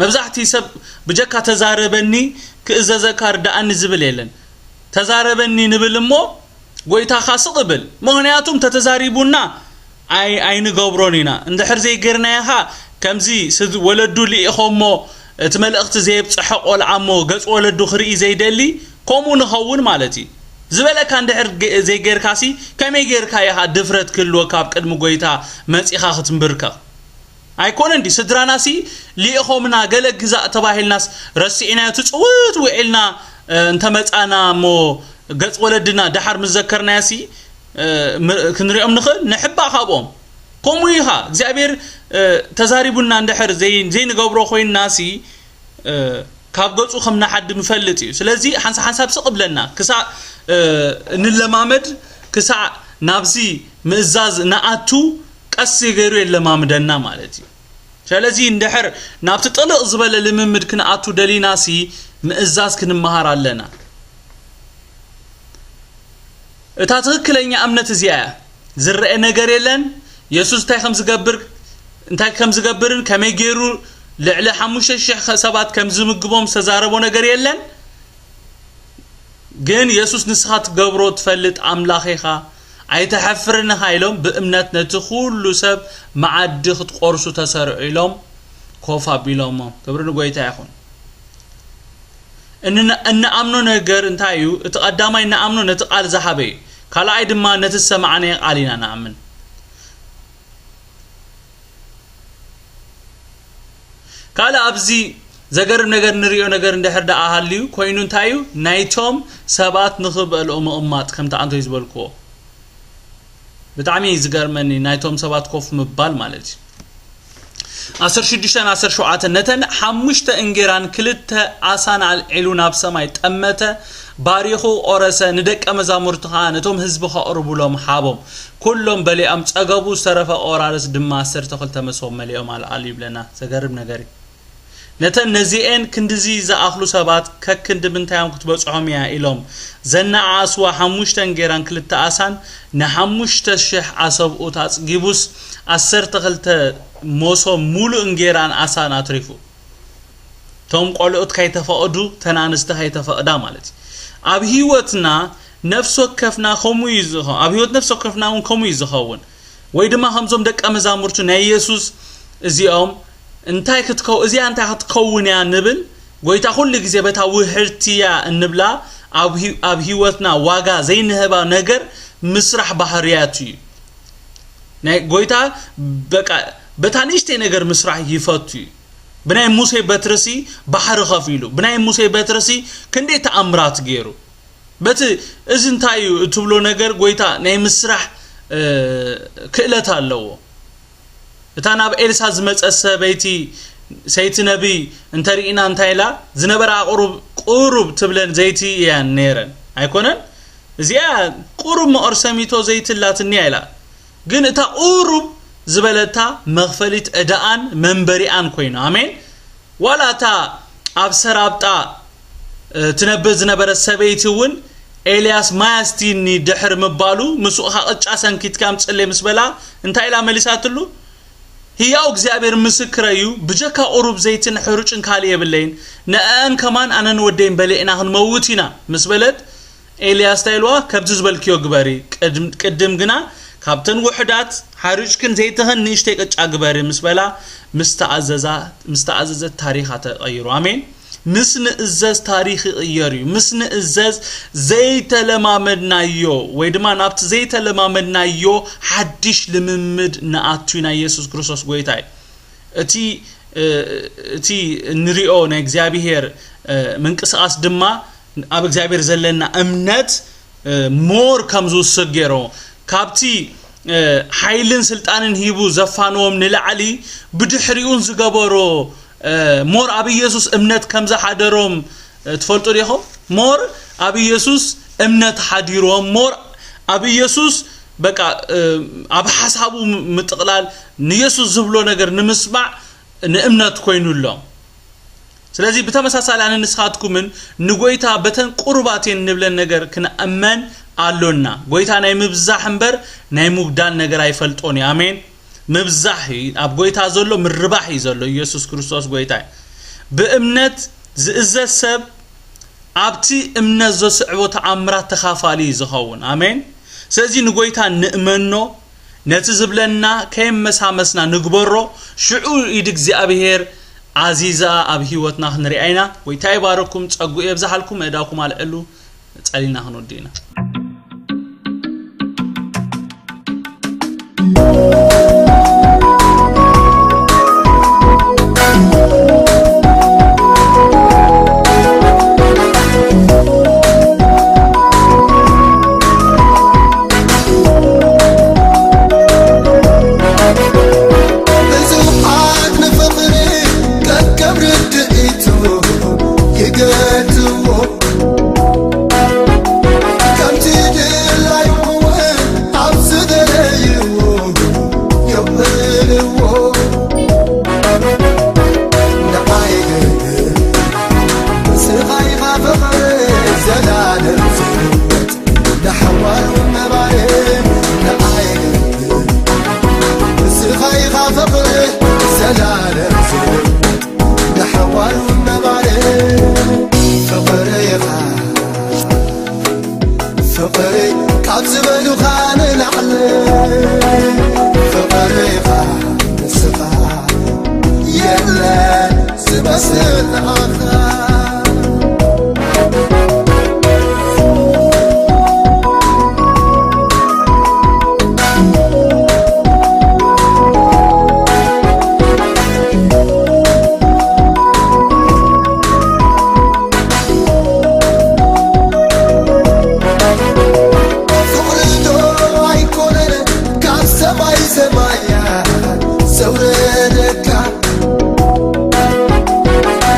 መብዛሕትኡ ሰብ ብጀካ "ተዛረበኒ ክእዘዘካ ርድኣኒ" ዝብል የለን። "ተዛረበኒ" ንብል እሞ፣ "ጎይታኻ ስቕ ብል"። ምኽንያቱም ተተዛሪቡና ኣይ-፣ ኣይንገብሮን ኢና። እንድሕር ዘይገርናዮ ኸኣ፣ ከምዚ ስድ-፣ ወለዱ ልኢኾሞ፣ እቲ መልእኽቲ ዘየብጽሖ ቆልዓ እሞ፣ ገጽ ወለዱ ክርኢ ዘይደሊ፣ ከምኡ ንኸውን ማለት እዩ። ዝበለካ እንድሕር ገ-፣ ዘይገርካሲ፣ ከመይ ገርካ ኢኻ ድፍረት ክህልወካ ኣብ ቅድሚ ጎይታ መጺኻ ክትንብርከኽ? ኣይኮነን ድዩ? ስድራናሲ ልኢኾምና፣ ገለ ግዛእ ተባሂልናስ ረሲዕናዮ፣ ትጽውት ውዒልና፣ እ፣ እንተመጻና እሞ ገጽ ወለድና ደሓር ምስ ዘከርናዮሲ፣ እ፣ ም-፣ ክንሪኦም ንኽእል፣ ንሕባእ ካብኦም። ከምኡ ኢኻ፣ እግዚኣብሔር፣ እ፣ ተዛሪቡና እንድሕር ዘይ-፣ ዘይንገብሮ ኮይንናሲ፣ እ፣ ካብ ገጹ ከም ንሓድም ይፈልጥ እዩ። ስለዚ ሓንሳብ ሓንሳብ ስቕ ብለና፣ ክሳዕ፣ እ፣ እንለማመድ፣ ክሳዕ ናብዚ ምእዛዝ ንኣቱ፣ ቀስ ገይሩ የለማምደና ማለት እዩ። ስለዚ እንድሕር ናብቲ ጥልቕ ዝበለ ልምምድ ክንኣቱ ደሊናሲ፣ ምእዛዝ ክንመሃር ኣለና። እታ ትኽክለኛ እምነት እዚኣ እያ። ዝረአ ነገር የለን። የሱስ እንታይ ከም ዝገብር፣ እንታይ ከም ዝገብርን ከመይ ገይሩ ልዕሊ ሓሙሽተ ሽሕ ሰባት ከም ዝምግቦም ዝተዛረቦ ነገር የለን። ግን የሱስ፣ "ንስኻ ትገብሮ ትፈልጥ ኣምላኽ ኢኻ፣ ኣይተሐፍርን ኢኻ" ኢሎም ብእምነት ነቲ ኩሉ ሰብ መዓዲ ክትቆርሱ ተሰርዑ ኢሎም ኮፍ ኣቢሎሞ። ክብሪ ንጎይታ ይኹን። እን-፣ እንኣምኖ ነገር እንታይ እዩ? እቲ ቀዳማይ እንኣምኖ ነቲ ቃል ዝሃበ እዩ። ካልኣይ ድማ ነቲ ዝሰማዕናዮ ቃል ኢና ንኣምን። ካልእ ኣብዚ ዘገርም ነገር ንሪኦ ነገር እንድሕር ደኣ ሃልዩ ኮይኑ እንታይ እዩ ናይቶም ሰባት ንኽበልኦ ምቕማጥ ከምቲ ኣንቶይ ዝበልክዎ ብጣዕሚ እዩ ዝገርመኒ ናይቶም ሰባት ኮፍ ምባል ማለት እዩ ኣስር ሽዱሽተ ኣስር ሸውዓተ ነተን ሓሙሽተ እንጌራን ክልተ ኣሳን ኣልዒሉ ናብ ሰማይ ጠመተ ባሪኹ ቆረሰ ንደቀ መዛሙርቱ ከዓ ነቶም ህዝቢ ከቕርቡሎም ሃቦም ኩሎም በሊዖም ጸገቡ ዝተረፈ ቆራርስ ድማ ዓሰርተ ክልተ መሶብ መሊኦም ኣልዓሉ ይብለና ዘገርም ነገር እዩ ነተን ነዚኤን ክንድዚ ዝኣኽሉ ሰባት ከክንዲ ምንታይ እዮም ክትበጽሖም እያ ኢሎም ዘነኣኣስዋ ሓሙሽተ እንጌራን ክልተ ኣሳን ንሓሙሽተ ሽሕ ኣሰብኡት ኣጽጊቡስ ዓሰርተ ክልተ ሞሶብ ሙሉእ እንጌራን ኣሳን ኣትሪፉ። እቶም ቆልዑት ከይተፈቕዱ እተን ኣንስቲ ከይተፈቕዳ ማለት እዩ። ኣብ ህይወትና ነፍሲ ወከፍና ከምኡ እዩ ዝኸውን። ኣብ ህይወት ነፍሲ ወከፍና እውን ከምኡ እዩ ዝኸውን። ወይ ድማ ከምዞም ደቀ መዛሙርቱ ናይ የሱስ እዚኦም እንታይ ክትከው እዚኣ እንታይ ክትከውን እያ ንብል ጎይታ ኩሉ ግዜ በታ ውህድቲ እያ እንብላ ኣብ ህይ- ኣብ ህይወትና ዋጋ ዘይንህባ ነገር ምስራሕ ባህርያቱ እዩ ናይ ጎይታ በቃ በታ ንእሽተይ ነገር ምስራሕ ይፈቱ እዩ ብናይ ሙሴ በትርሲ ባሕሪ ከፊሉ ብናይ ሙሴ በትርሲ ክንደይ ተኣምራት ገይሩ በቲ እዚ እንታይ እዩ እትብሎ ነገር ጎይታ ናይ ምስራሕ ክእለት ኣለዎ። እታ ናብ ኤልሳ ዝመጸት ሰበይቲ ሰይቲ ነቢይ እንተርኢና እንታይ ኢላ ዝነበራ ኣቕሩብ ቁሩብ ትብለን ዘይቲ እያ ነይረን ኣይኮነን እዚኣ ቁሩብ መቐርሰሚቶ ዘይቲ ላትኒ እያ ኢላ ግን እታ ቁሩብ ዝበለታ መኽፈሊት ዕዳኣን መንበሪኣን ኮይኑ ኣሜን ዋላ እታ ኣብ ሰራብጣ ትነብር ዝነበረት ሰበይቲ እውን ኤልያስ ማይ ኣስትይኒ ድሕሪ ምባሉ ምስኡ ኸዓ ቅጫ ሰንኪትካ ኣምፅለይ ምስ በላ እንታይ ኢላ መሊሳትሉ ህያው እግዚኣብሔር ምስክረይ እዩ ብጀካ ቁሩብ ዘይትን ሕሩጭን ካልእ የብለይን ንኣኣን ከማን ኣነን ወደይን በሊዕና ክንመውት ኢና ምስ በለት ኤልያስ እንታይ ኢልዋ ከብዚ ዝበልክዮ ግበሪ ቅድም ግና ካብተን ውሑዳት ሓርጭክን ዘይትኽን ንእሽተይ ቅጫ ግበሪ ምስ በላ ምስ ተኣዘዘት ታሪኻ ተቐይሩ ኣሜን ምስ ንእዘዝ ታሪኽ ይቕየር እዩ ምስ ንእዘዝ ዘይተለማመድናዮ ወይ ድማ ናብቲ ዘይተለማመድናዮ ሓድሽ ልምምድ ንኣቱ ኢና ኢየሱስ ክርስቶስ ጎይታ እዩ እቲ እቲ ንሪኦ ናይ እግዚኣብሄር ምንቅስቃስ ድማ ኣብ እግዚኣብሄር ዘለና እምነት more ከም ዝውስኽ ገይሮ ካብቲ ሓይልን ስልጣንን ሂቡ ዘፋንዎም ንላዕሊ ብድሕሪኡን ዝገበሮ more ኣብ ኢየሱስ እምነት ከም ዝሓደሮም ትፈልጡ ዲኹም more ኣብ ኢየሱስ እምነት ሓዲሮም more ኣብ ኢየሱስ በቃ ኣብ ሓሳቡ ምጥቕላል ንየሱስ ዝብሎ ነገር ንምስማዕ ንእምነት ኮይኑሎም ስለዚ ብተመሳሳሊ ኣነ ንስኻትኩምን ንጎይታ በተን ቁሩባት እየን ንብለን ነገር ክንእመን ኣሎና ጎይታ ናይ ምብዛሕ እምበር ናይ ምጉዳል ነገር ኣይፈልጦን እዩ ኣሜን ምብዛሕ እዩ ኣብ ጎይታ ዘሎ ምርባሕ እዩ ዘሎ ኢየሱስ ክርስቶስ ጎይታ እዩ ብእምነት ዝእዘዝ ሰብ ኣብቲ እምነት ዘስዕቦ ተኣምራት ተኻፋሊ እዩ ዝኸውን ኣሜን ስለዚ ንጎይታ ንእመኖ ነቲ ዝብለና ከየመሳመስና ንግበሮ ሽዑ ኢድ እግዚኣብሔር ኣዚዛ ኣብ ህይወትና ክንሪኣ ኢና ጎይታ ይባረኩም ጸጉ የብዝሓልኩም እዳኩም ኣልዕሉ ጸሊና ክንወዲ ኢና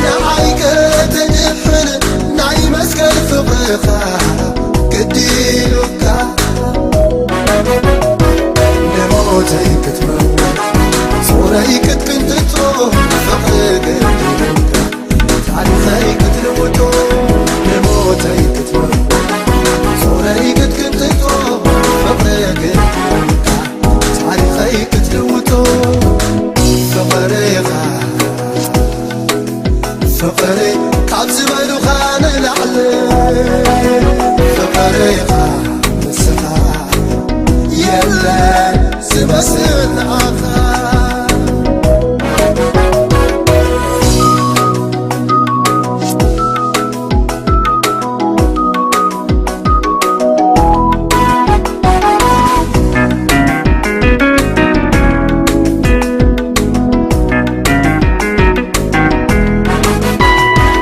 ንዓይ ከተድሕን ናይ መስቀል ፍቕርኻ ግዲ ኢሉካ፣ ንሞተይ ክትመውት ጾረይ ክትቅንጥጦ ፍቕሪ ግዲ ኢሉካ፣ ታሪኸይ ክትልውጦ ንሞተይ ክትመውት ጾረይ ክትቅንጥጦ ፍቕሪ ግዲ ኢሉካ፣ ታሪኸይ ክትልውጦ ፍቕሪ ኢኻ። ፍቕሪ ካብ ዝበሉኻ ንላዕሊ ፍቕሪ ኢኻ ንስኻ፣ የለን ዝመስል ንዓኻ።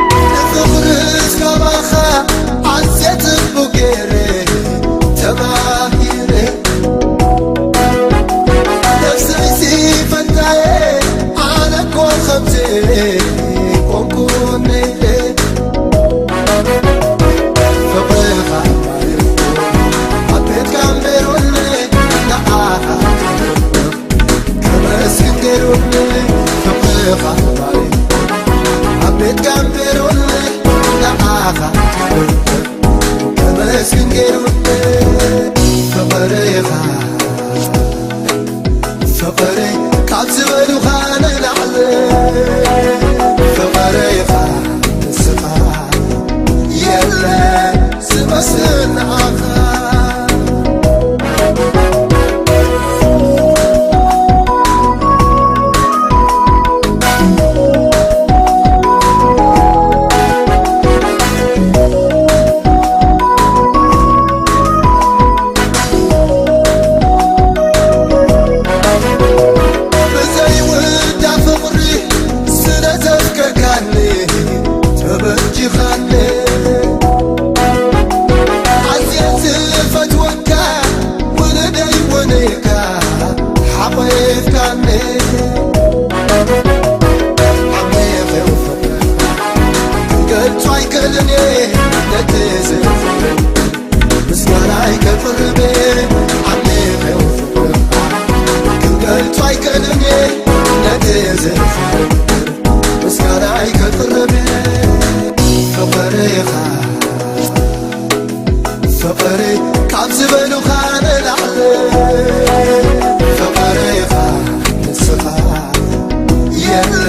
ንፍቕርስ ካባኻ ኣዝየ ጽቡቕ ገይረ ተማሂረ። ነፍሰይሲ ፈታየ ኣነ እኮ ከምዚ ኮንኩ ነይረ። ፍቕርኻ ኣብ ቤትካ እምበሩኒ ንዓኻ ከመስግን ገይሩኒ። ፍቕርኻ ኣብ ቤትካ እምበሩኒ ንዓኻ ከመስግን ገይሩኒ። ፍቕርኻ ፍቕሪ ካብ ዝበሉኻ ንላዕሊ ፍቕሪ ኢኻ ንስኻ፣ የለን ዝመስል ንዓኻ። ብዘይውዳ ፍቕሪ ስለ ዘፍቀርካኒ ተበጂኻኒ። ኣዝየ ዝፈትወካ ውሉደይ ውንካ ሓቒፍካኒ። ዓሚቕ ፍቕርካ ክገልጾ ኣይክእልን እየ ነቲ ዝፍቅር ምስጋናይ ከቕርብ ዓሚቕ ፍቕርኻ ክገልጾ ኣይክእልን ነቲ ዘፍቅር ምስጋናይ ከቕርብ ፍቕርኻ ፍቕሪ ካብ ዝበሉኻ ንላዕሊ ፍቕርኻ ንስኻ የለ